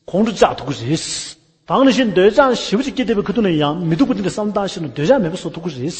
ཁོང་ཁྲོ་བཅག་ཐུབ་ཀྱི་རེད། ད་ནང་བཞིན་འདོད་ཆགས་ཞེ་པོ་ཅིག་སྐྱེས་བསྡད་པའི་ཁ་ཐུག་ནས་ཡང་མི་སྡུག་པ་དེ་འདྲ་བསམ་བློ་བཏང་ཤེས་ན་འདོད་ཆགས་མེད་པ་བཟོ་ཐུབ་ཀྱི་རེད།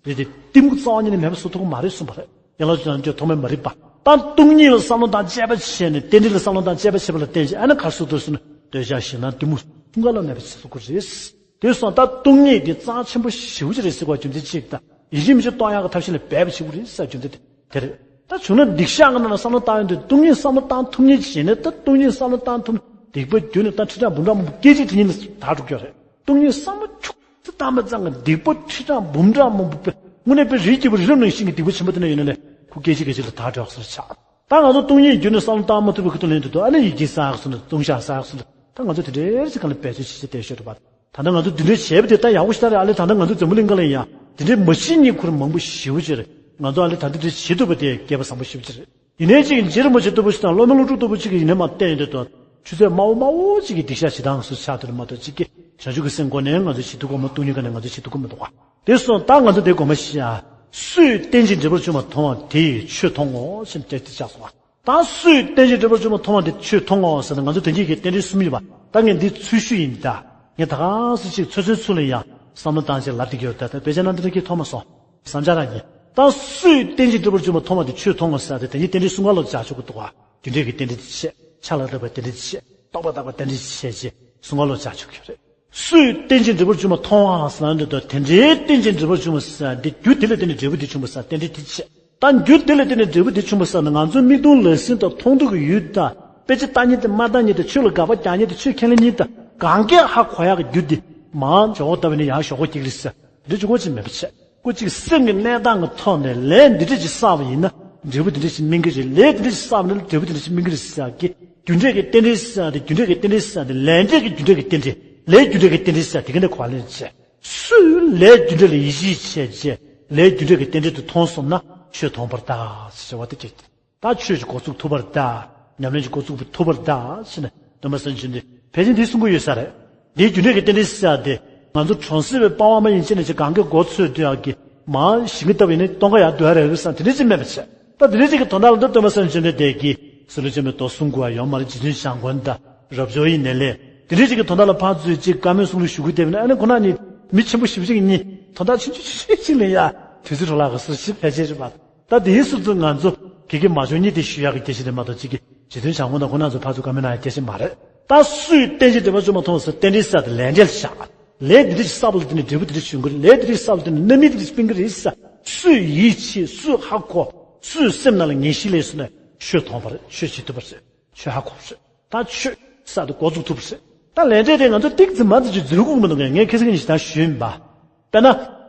རེད་དེ་གཏི་མུག་རྩ་བ་ཉིད་ནས་མེད་པ་བཟོ་ཐུབ་ཀྱི་མ་རེད་གསུངས་པ་རེད། ཡན་ལག་བཅུ་དང་བཅུ་ཐོག་མའི་མ་རིག་པ། ད་སྟོང་ཉིད་ལ་བསམ་བློ་བཏང་དཔྱད་པ་བྱས་ནས་རྟེན་འབྲེལ་ལ་བསམ་བློ་བཏང་དཔྱད་པ་བྱས་པ་ལ་བརྟེན་ཅིང་ཨ་ནི་ག་རེ་བཟོ་ཐུབ་ཟེར་ན་འདོད་ཆགས་ཞེ་སྡང་གཏི་མུག་ཀུན་དགའ་ལ་མེད་པ་བཟོ་ཐུབ་ཀྱི་རེད། དེ་སོང་ད་སྟོང་ཉིད་འདི་རྩ་ཆེན་པོ་ཞེ་པོ་ཅིག་རེད་ཟེར་བ་རྒྱུ་མཚན་གཅིག་དང་ཡིད་ཆེས་མི་ཆེས་གཏོང་ཡག་གི་ཐབས་ཤེས་ལ་འབད་པ་བྱེད་དགོས་རེད་ཟེར་རྒྱུ་མཚན་དེ་རེད། ད་བྱུང་ན་སྡིག་བཤགས་ཀྱི་ནང་ལ་བསམ་བློ་བཏང་ཡོང་དུས་སྟོང་ཉིད་བསམ་བློ་བཏང་ཐུབ་མཁན་བྱས་ནས་ད་སྟོང་ཉིད་བསམ་བློ་བཏང་ཐུབ་ན་སྡིག་པ་རྒྱུ་ནི་ད་ཁྲི་ཕྲག་འབུམ་ཕྲག་མང་པོ་སྐད་ཅིག་དེ་ཉིད་ནས་དག་འགྲོ་རྒྱུ་རེད། སྟོང་ཉིད་བསམ་བློ་ཁྱུག་ཙམ་བཏང་པ་ཙམ་གྱིས་སྡིག་པ་ཁྲི་ཕྲག་འབུམ་ཕྲག་མང་པོ་དངོས་གནས་པའི་རིགས་སྐྱེས་བུ་རི་རབ་ནང་བཞིན་གྱི་སྡིག་པ་ཆེན་པོ་དེ་འདྲ་ཡོད་ན་ལས་ཁོ་སྐད་ཅིག་སྐད་ཅིག་ལ་དག་འགྲོ་ཡག་སོ་ཆགས། ད་ང་ཚོ་སྟོང་ཉིད་རྒྱུད་ནས་བསམ་བློ་བཏང་མ་ཐུབ་པའི་ཁུ་ཐུ་ལེན་དུ་དུ་ཨ་ནི་ཡིད་ཀྱིས་བསགས་སོང་དུ་ལྟུང་བཤགས་བསགས་སོང་དུ་ད་ང་ཚོ་དེ་འདྲའི་ཅིག་གང་ལ་འབད་རྩོལ་བྱེད་ཀྱི་བསྡད་ཤོད་རེད་པ། ད་ལྟ་ང་ཚོ་འདི་འདྲའི་བྱས་པ་དེ་ད་ཡག་པོ་ཞིག་ད་རེད། ཨ་ལས་ད་ལྟ་ང་ཚོ་འཛམ་བུ་གླིང་ག་ལ་ཡང་འདི་འདྲའི་མ་གཞི་གཉིས་ཁུར་མང་པོ་ཞེ་པོ་ཅིག་རེད། ང་ཚོ་ཨ་ལས་ད་འདི་འདྲའི་བྱེད་ཐུབ་པ་དེ་སྐལ་པ་བཟང་པོ་ཞེ་པོ་ཅིག་རེད། ཡིན་ནའི་ཅིག་རྗེ་རིན་པོ་ཆེ་ལྟ་བུ་ཞིག་དང་སློབ་དཔོན་ཀླུ་སྒྲུབ་ལྟ་བུ་ཅིག་གིས་ཡིན་ནའི་མ་བསྟན་ཡོད་དུ་ཆུ་ཚོད་དམའ་བོ་དམའ་བོ་ཅིག་གི་སྡིག་བཤགས་ཞེ་སྡང་སུ་ཆགས་དུ་རེད་མ་གཏོགས་ཅིག་གི་བྱང་ཆུབ་ཀྱི་སེམས་སྒོ་ནས་ང་ཚོ་བྱེད་ཐུབ་ཀྱི་མ་སྟོང་ཉིད་ག་ནས་ང་ཚོ་བྱེད་ཐུབ་ཀྱི་མི་འདུག་བ། དེ་སོང་ད་ང་ཚོ་དེ་དགོངས་པ་བཞེས་ཨ། སུས་རྟེན་ཅིང་འབྲེལ་པར་འབྱུང་བ་མཐོང་བ་དེ་ཡིས་ཆོས་མཐོང་ངོ་ཞེས་བྱ་སྟེ་བཞག་སོང་བ། ད་སུས་རྟེན་ཅིང་འབྲེལ་པར་འབྱུང་བ་མཐོང་བ་དེ་ཆོས་མཐོང་ངོ་ཟེར་ན་ང་ཚོ་དོན་གྱི་གི་རྟེན་འབྲེལ་གསུམ་ཡོད་པ། ད་ངས་འདི་ཚུལ་ཞུས་ཡིན་ད། ངས་ད་གང་སུ་ཅིག་ཚོད་ཚོད་ཚུལ་ལ་ཡང་བསམ་བློ་བཏང་ཅིག་ལབ་བསྡད་ཀྱི་ཡོད་ད། ད་དཔེ་ཆ་ནང་འདི་འདྲ་ཁྱེད་མཐོང་མ་སོང་། བསམ་འཆར་རང་ཡིན། ད་སུས་རྟེན་ཅིང་འབྲེལ་པར་འབྱུང་བ་མཐོང་བ་དེ་ཆོས་མཐོང་ངོ་ཟེར་ཏེ་དེ་ཉིད་རྟེན་འབྲེལ་གསུམ་ཀ་ལོ་བྱ་ཆོག་གི་འདུག་བ། རྒྱུ་འབྲས་ཀྱི་རྟེན་འབྲེལ་དེ་བྱས། ཆ་ལ་ལྟ་བའི་རྟེན་འབྲེལ་དེ་བྱས། རྟོག་པ་དག་པའི་རྟེན་འབྲེལ་དེ་བྱས་ཅེས་གསུམ་ཀ་ལོ་བྱ་ཆོག་གི་རེད། སུས་རྟེན་ཅིང་འབྲེལ་པར་འབྱུང་བ་མཐོང་བ་ཟེར་ན་འདི་དང་དེ་འདྲའི་རྟེན་ཅིང་འབྲེལ་པར་འབྱུང་བ་ཟེར་འདི་རྒྱུ་དེ་ལ་བརྟེན་ནས་འབྲས་བུ་དེ་བྱུང་བ་ཟེར་རྟེན་འབྲེལ་དེ་བྱས། ད་རྒྱུ་དེ་ལ་བརྟེན་ནས་འབྲས་བུ་དེ་བྱུང་བ་ཟེར་ན་ང་ཚོའི་མིག་མཐོང་ལག་ཟིན་དང་མཐོང་ཐོས་ཀྱི་ཡུལ་དང་དཔེ་ཆ་ལྟ་མཁན་དང་མ་ལྟ་མཁན་དང་ཆོས་ལ་དགག་པ་རྒྱག་མཁན་དང་ཆོས་ཁས་ལེན་མཁན་དང་གང་གས་ཧ་གོ་ཡག་གི་རྒྱུ་དེ་མར་ཞོག་ཁོག་ལྟ་བུ་ནས་ཡར་ཞོག་ཁོག་སྐྱེ་གི་རེད་ཟེར་འདི་གཅིག་པོ་ཅིག་མེད་པ་བྱས། སྐུ་གཅིག་སེམས་ཀྱི་གནས་སྟངས་ཀྱི་ཐོག་ནས་ལས་འདི་འདྲ་ཅིག་བསགས་པ་ཡིན་ན་འབྲས་བུ་འདི་འདྲ་ཅིག་སྨིན་གྱི་རེད། ལས་འདི་འདྲ་ཅིག་བསགས་པ་ཡིན་ན་འབྲས་བུ་འདི་འདྲ་ཅིག་སྨིན་གྱི་རེད་ཟེར་ཡག་གི་རྒྱུ་འབྲས་ཀྱི་རྟེན་འབྲེལ་ཟེར་ཡག་དེ་རྒྱུ་འབྲས་ཀྱི་རྟེན་འབྲེལ་ཟེར་ཡག་དེ་ལས་འབྲས་ཀྱི་རྒྱུ་འབྲས་ཀྱི་རྟེན་འབྲེལ། ལས་རྒྱུ་འབྲས་ཀྱི་རྟེན་འབྲེལ་ཟེར་ཡག་དེ་ག་ནས་གོ་བ་ལེན་བྱས། སུས་ལས་རྒྱུ་འབྲས་ལ་ཡིད་ཆེས་བྱས་རྗེས་ལས་རྒྱུ་འབྲས་ཀྱི་རྟེན་འབྲེལ་དུ་མཐོང་སོང་ན་ཆོས་མཐོང་བར་གདའ་ཟེར་བ་དེ་ཅིག་ད་ཆོས་ཀྱི་འགོ་ཚུགས་ཐུབ་པར་གདའ། ཉམས་ལེན་གྱི་འགོ་ཚུགས་ཐུབ་པར་གདའ་ཟེར་ནས་སྟོན་པ་སངས་རྒྱས་འདི་ཕལ་ཆེར་འདི་གསུང་གི་ཡོད་ས་རེད། འདིའི་རྒྱུ་འབྲས་ཀྱི་རྟེན་འབྲེལ་ཟེར་ཡག་དེ་ང་ཚོ་གྲོང་གསེབ་པའི་པ་ཝང་མ་ཡིན་ཅེ་ནས་ཅིག་གང་གི་འགོ་ཚུགས་དུས་ཡག་གི་མར་ཞིང་གི་ལྟ་བུ་ཡིན་ནི་སྟོང་ཁ་ཡར་སྡོད་ཡག་རེད་བསམ་དེ་འདྲ་ཅིག་མེད་པ་བྱས། ད་དེ་འདྲ་ཅིག་གི་དོན་དག་ལ་འདི་སྟོན་པ་སངས་རྒྱས་འདི་དེ་གི་སྲོལ་ལུགས་ཅན་པའི་མདོ་གསུང་དགོས་པ་ཡོད་མ་རེད། རྗེ་བཙུན་བྱམས་མགོན་དང་རབ་འབྱོར་ཡི་ནས་ལས་དེ་འདྲ་ཅིག་གི་དོན་དག་ལ་ཕར་ཚུར་ཅིག་བཀའ་མོལ་གསུང་ལུགས་ཞུ་གི་བསྡད་པ་ན་ཨ་ནི་ཁོ་ན་ནི་མི་ཆེན་པོ་ཞེ་པོ་ཅིག་གཉིས་དོན་དག་ཆུང་ཆུང་ཆུང་ཆུང་ཅིག་ལ་ཡ་དུས་ཚོད་འཕྲོ་བརླག་གི་སྲོལ་ཞིག་ཕལ་ཆེར་རེད་པ། ད་དེའི་སུ་ཚོ་ང་ཚོ་གི་གི་མ་བྱུང་ཉིད་དེ་ཞུ་ཡག་གི་སྐད་ཆ་རེད་མ་གཏོགས་གཅིག་གི་རྗེ་བཙུན་བྱམས་མགོན་དང་ཁོང་རྣམ་ཚོ་ཕར་ཚུར་བཀའ་མོལ་གནང་ཡག་སྐད་ཆ་མ་རེད། ད་སུས་རྟེན་ཅིང་འབྲེལ་པར་འབྱུང་བ་མཐོང་ཟེར་རྟེན་འབྲེལ་ཟེར་དེ་ལས་འབྲས་ལ་བཞག་ལས་འདི་འདྲ་ཞིག་བསགས་པ་ལ་བརྟེན་ནས་འབྲས་བུ་འདི་འདྲ་ཞིག་འབྱུང་གི་རེད། ལས་འདི་འདྲ་ཞིག་བསགས་པ་ལ་བརྟེན་ནས་རྣམ་སྨིན་འདི་འདྲ་ཞིག་སྤེལ་གི་རེད་ཟེར། སུས་ཡིད་ཆེས་སུས་ཧ་གོ་སུས་སེམས་ནང་ལ་ངེས་ཤེས་སླེབས་སོང་ན་ཆོས་མཐོང་བ་རེད། ཆོས་བྱེད་ཐུབ་པ་རེད། ཆོས་ཧ་གོ་བ་རེད། ད་ཆོས་ཟེར་དེ་འགོ་འཛུགས་ཐུབ་པ་རེད། ད་ལས་འབྲས་དེ་ང་ཚོ་ཏིག་ཙམ་མ་ཙམ་ཅིག་འཛོལ་དགོས་ཀྱི་མི་འདུག་གས། ངས་ཁ་སང་ཉིན་ཞིག་ད་ཞུས་ཡིན་པ། དཔེར་ན།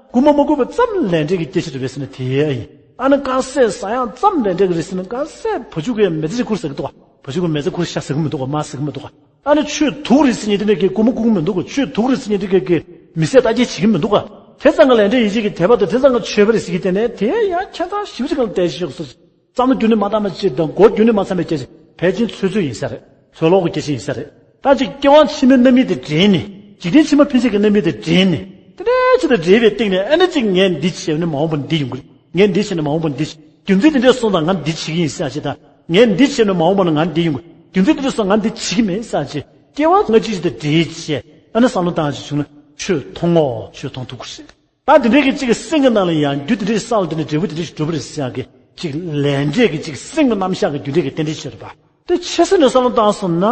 རྐུན་མ་མ་རྐུ་བ་ཙམ་ལས་འབྲས་ཀྱི་སྐྱེ་ཤི་རེད་པས་ཟེར་ན་དེ་ཡིན། ཨ་ནི་དཀར་ཟས་ཟ་ཡག་ཙམ་ལས་འབྲས་ཀྱི་རེད་ཟེར་ན་དཀར་ཟས་བ་ཕྱུགས་ཀྱི་མི་ཚེ་ཁུར་ཟ་གི་འདུག་ག་བ་ཕྱུགས་ཀྱི་མི་ཚེ་ཁུར་ཤ་ཟ་གི་མི་འདུག་ག་མ་ཟ་གི་མི་འདུག་ག་ཨ་ནི་ཆོས་དུག་རེད་ཟེར་མཁན་དེ་འདྲ་གི་རྐུན་མ་རྐུ་གི་མི་འདུག་ག་ཆོས་དུག་རེད་ཟེར་མཁན་དེ་འདྲ་གི་མི་ཚེ་ལྟ་རྒྱལ་བྱེད་ཀྱི་མི་འདུག་ག་དེ་ཙམ་གྱི་ལས་འབྲས་ཡིད་ཆེས་ཀྱི་དད་པ་དང་དེ་ཙམ་གྱི་ཆོས་པ་རེད་ཟེར་གྱི་དེ་ནས་དེ་ཡང་ཁྱད་མཚར་ཞེ་པོ་ཅིག་གང་ལ་བལྟས་ཤོག་ཟེར། བསམ་བློ་རྒྱུན་ནས་མ་བཏང་བ་ཅིག་དང་མགོ་རྒྱུན་ནས་མ་ཚང་བའི་སྐད་ཆ་ཕལ་ཆེར་ཚོད་ཚོད་ཡིན་ས་རེད། ཚོད་ལོག་གི་སྐད་ཆ་ཡིན་ས་རེད། ད་ཅིག་སྐྱེ་བ་ཕྱི་མའི་རྣམ་སྨིན་དེ་དྲན་ནས་འཇིག་རྟེན་ཕྱི་མ་ཕན་ཆད་ཀྱི་རྣམ་སྨིན་དེ་དྲན་ནས་དེ་འདྲའི་ཆེད་དུ་འབྲེལ་བའི་སྟེང་ནས་ཨ་ནི་ཅིག་ངས་འདི་བྱས་ནས་མ་འོངས་པར་འདི་ཡོང་གི་རེད། ངས་འདི་བྱས་ནས་མ་འོངས་པར་འདི་རྒྱུ་མཚན་དེ་འདྲའི་སོང་ཙང་ང་འདི་བྱེད་ཀྱི་ཡིན་ཟེར་ཡག་ཅིག་དང་ངས་འདི་བྱས་ནས་མ་འོངས་པར་ང་འདི་ཡོང་གི་རྒྱུ་མཚན་དེ་འདྲའི་སོང་ང་འདི་བྱེད་ཀྱི་མིན་ཟེར་ཡག་ཅིག་སྐྱེ་བ་སྔ་ཕྱི་ཅིག་དང་འབྲེལ་བྱས་ཨ་ནི་བསམ་བློ་བཏང་ཡག་ཅིག་བྱུང་ན་ཆོས་མཐོང་ངོ་ཆོས་མཐོང་ཐུབ་ཀྱི་རེད། ད་དེ་འདྲའི་གི་གཅིག་གི་སེམས་ཀྱི་ནང་ལ་ཡང་རྒྱུ་དེ་འདྲའི་བསགས་ལ་དེ་ནས་འབྲས་བུ་དེ་འདྲའི་ཞིག་འགྲུབ་པ་རེད་ཟེར་ཡག་གི་གཅིག་ལས་འབྲས་ཀྱི་གཅིག་སེམས་ཀྱི་རྣམ་གཞག་གི་རྒྱུ་འབྲས་ཀྱི་རྟེན་འབྲེལ་ཆེ་རེད་པ། དེ་ཆེ་ས་ནས་བསམ་བློ་བཏང་སོང་ན།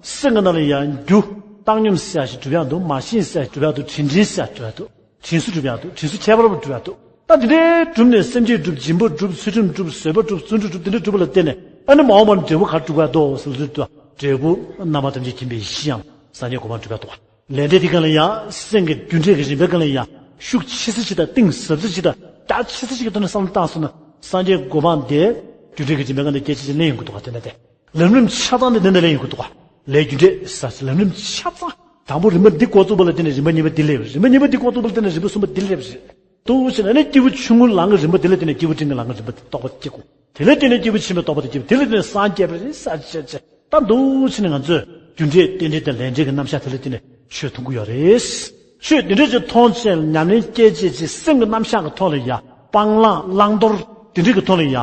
སེམས་ཀྱི་ནང་ལ་ཡང་རྒྱུ་བཏང་སྙོམས་ཟེར་ཡག་ཞིག་འགྲུབ་ཡག་འདུག་མ་བྱིན་ཟེར་ཡག་འགྲུབ་ཡག་འདུག་དྲིན་དྲན་ཟེར་ཡག་འགྲུབ་ཡག་འདུག་དྲིན་གཟོ་འགྲུབ་ཡག་འདུག་དྲིན་གཟོ་ཁྱད་པར་བ་འགྲུབ་ཡག་འདུག་ད་དེ་འདྲའི་གྲུབ་ནས་སེམས་བསྐྱེད་གྲུབ། སྦྱིན་པ་གྲུབ། སྤྱོད་ལམ་གྲུབ། བཟོད་པ་གྲུབ། བརྩོན་འགྲུས་གྲུབ། དེ་འདྲ་གྲུབ་པ་ལ་བརྟེན་ནས་ཨ་ནི་མ་འོངས་པ་ན་འབྲས་བུ་ག་རེ་འགྲུབ་ཀྱི་འདུག་ཟེར་ལ་དུས་དུས་འབྲས་བུ་རྣམ་པ་ཐམས་ཅད་མཁྱེན་པའི་ཡེ་ཤེས་ཡང་སངས་རྒྱས་གོ་འཕང་འགྲུབ་ཀྱི་འདུག་ལས་འབྲས་དེ་གང་ལ་ཡང་སེམས་ཀྱི་རྒྱུ་འབྲས་ཀྱི་རིམ་པའི་གང་ལ་ཡང་ཤུགས་ཆེ་ས་ཞིག་དང་གཏིང་ཟབ་ས་ཞིག་དང་རྒྱ་ཆེ་ས་ཞིག་གི་ཐོག་ནས་བསམ་བློ་བཏང་སོང་ན། སངས་རྒྱས་གོ་འཕང་དེ་རྒྱུ་འབྲས་ཀྱི་རིམ་པའི་གང་ལ་སྐད་ཆ་ཅིག་གླེང་ཡོང་གི་འདུག་ག་དེ་ནས་དེ། ལམ་རིམ་ཆ་ཚང་དེ་འདི་ནས་ལེན་ཡོང་གི་འདུག་ག་ལས་རྒྱུ་འབྲས་ཟེར་ལམ་རིམ་ཆ་ཚང་། དང་པོ་རིམ་པ་འདི་འགོ་བཙུགས་པ་ལ་བརྟེན་ནས་རིམ་པ་གཉིས་པ་འདི་སླེབས། རིམ་པ་གཉིས་པ་འདི་འགོ་བཙུགས་པ་ལ་བརྟེན་ནས་རིམ་པ་གསུམ་པ་འདི་སླེབས། འདུག་ཟེར་ན་ནི་སྐྱེས་བུ་ཆུང་ངུ་ལངས་ཀྱི་རིམ་པ་འདི་ལ་བརྟེན་ནས་སྐྱེས་བུ་འབྲིང་གི་ལངས་ཀྱི་རིམ་པ་འདི་རྟོགས་པ་སྐྱེ་དགོས། དེ་ལ་བརྟེན་ནས་སྐྱེས་བུ་ཆེན་པོའི་རྟོགས་པ་དེ་སྐྱེ་བ། དེ་ལ་བརྟེན་ནས་སངས་རྒྱས་པ་རེད་ཟེར་བྱས་བྱས། ད་འདུག་ཟེར་ནས་ང་ཚོས་རྒྱུ་འབྲས་རྟེན་འབྲེལ་དང་ལས་འབྲས་ཀྱི་རྣམ་གཞག་དེ་ལ་བརྟེན་ནས་ཆོས་མཐོང་གི་ཡོད་རེད། ཆོས་དེ་འདྲ་ཅིག་མཐོང་བྱས་ཉམས་ལེན་སྐྱེད་བྱས་ཅིག་སེམས་ཀྱི་རྣམ་གཞག་གི་ཐོག་ལ་ཡ། སྤང་བླང་བླང་དོར་དེ་འདྲ་གི་ཐོག་ལ་ཡ།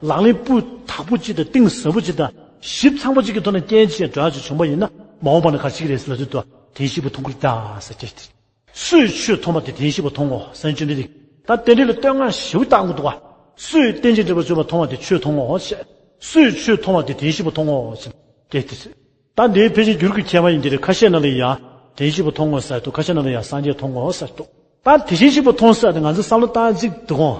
ལག་ལེན་སྤུས་དག་པོ་ཅིག་དང་གཏིང་ཟབ་པོ་ཅིག་དང་ཞིབ་ཚང་པོ་ཅིག་གི་ཐོག་ནས་རྐྱེན་བྱས་འགྲོ་ཡག་ཅིག་བྱུང་པ་ཡིན་ན། མ་འོངས་པ་ན་ག་རེ་ཞིག་རེད་ཟེར་ལ་དུས་དུས་དེ་བཞིན་གཤེགས་པ་མཐོང་གི་རེད་ད་ཟེར་བྱས་ཏེ། སུས་ཆོས་མཐོང་བ་དེ་དེ་བཞིན་གཤེགས་པ་མཐོང་ངོ་། སངས་རྒྱས་བཅོམ་ལྡན་འདས་ཀྱིས་ད་རྟེན་འབྲེལ་ལ་བསྟོད་བསྔགས་ཞེ་པོ་བཏང་གི་འདུག་ག་སུས་རྟེན་ཅིང་འབྲེལ་བར་འབྱུང་བ་མཐོང་བ་དེ་ཆོས་མཐོང་ངོ་ཞེས། སུས་ཆོས་མཐོང་བ་དེ་དེ་བཞིན་གཤེགས་པ་མཐོང་ངོ་ཞེས་དེ་དེ་ཟེར། ད་འདིའི་ཕལ་ཆེར་འགྱུར་གྱི་ཁྱད་པར་ཡིན་གྱི་རེད། ཁ་ཤས་ནང་ལ་ཡང་དེ་བཞིན་གཤེགས་པ་མཐོང་ངོ་ཟེར་འདུག་ཁ་ཤས་ནང་ལ་ཡང་སངས་རྒྱས་མཐོང་ངོ་ཟེར་འདུག་ད་དེ་བཞིན་གཤེགས་པ་མཐོང་ཟེར་དེ་ང་ཚོས་བསམ་བློ་བཏང་གཅིག་འདུག་གོ་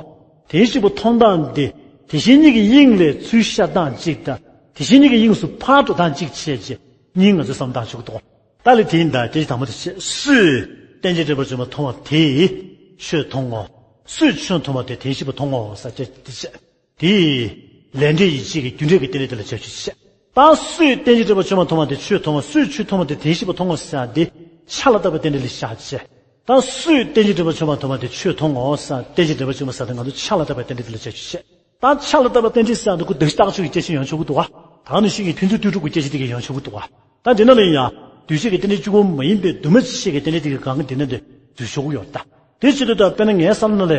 དེ་བཞིན་གཤེགས་པ་མཐོང་སྟངས་འདི་དེ་བཞིན་ཉིད་ཀྱི་དབྱིངས་ལས་ཚུར་ཤར་སྟངས་གཅིག་དང་དེ་བཞིན་ཉིད་ཀྱི་དབྱིངས་སུ་ཕར་འགྲོ་སྟངས་གཅིག་བྱས་རྗེས་གཉིས་ང་ཚོས་བསམ་བློ་བཏང་ཆོག་གི་འདུག་ད་ལས་དེ་ཡིན་ད་སྐད་ཆ་དང་པོ་དེ་བཤད། སུས་རྟེན་ཅིང་འབྲེལ་བར་འབྱུང་བ་མཐོང་བ་དེས་ཆོས་མཐོང་ངོ་། སུས་ཆོས་མཐོང་བ་དེ་དེ་བཞིན་གཤེགས་པ་མཐོང་ངོ་ཟེར་བྱས་དེ་བཤད། དེ་ལས་འབྲས་ཡིད་བྱེད་ཀྱི་རྒྱུ་འབྲས་ཀྱི་རྟེན་འབྲེལ་དེ་ལ་བྱ་ཆུ་བཤད། ད་སུས་རྟེན་ཅིང་འབྲེལ་བར་འབྱུང་བ་མཐོང་བ་དེ་ཆོས་མཐོང་ངོ་། སུས་ཆོས་མཐོང་བ་དེ་དེ་བཞིན་གཤེགས་པ་མཐོང་ངོ་ཟེར་དེ་ཆ་ལ་བཏགས་པའི་རྟེན་འབྲེལ་ལ་བཞག་བྱས། ད་སུས་རྟེན་ཅིང་འབྲེལ་བར་འབྱུང་བ་མཐོང་བ་དེ་ཆོས་མཐོང་ངོ་ཟེར། རྟེན་ཅིང་འབྲེལ་བར་འབྱུང་བ་ཟེར་དེ་ང་ཚོ་ཆ་ལ་བཏགས་པའི་རྟེན་འབྲེལ་དེ་ལ་བྱ་ཆུ་བཤད། ད་ཆ་ལ་བཏགས་པའི་རྟེན་འབྲེལ་ཟེར་དེ་ཁོ་གདགས་གཞི་རྟག་ཆོས་ཀྱི་སྐད་ཆ་ཡོང་ཆོག་གི་འདུག་ག་ད་ནི་ཤིང་གི་ཕན་ཚུན་ལྟོས་གྲུབ་ཀྱི་སྐད་ཆ་དེ་གས་ཡོང་ཆོག་གི་འདུག་ག་ད་འདི་ནང་ལ་ཡང་འདུས་བྱས་ཀྱི་རྟེན་འབྲེལ་གཅིག་པོ་མ་ཡིན་པའི་འདུས་མ་བྱས་ཀྱི་རྟེན་འབྲེལ་དེ་གས་གང་གི་འདི་ནང་དུ་འདུས་ཆོག་གི་ཡོད་ད། དེ་བྱེད་དུས་ད་དཔེར་ན་ངའི་བསམ་བློ་ནང་ལ་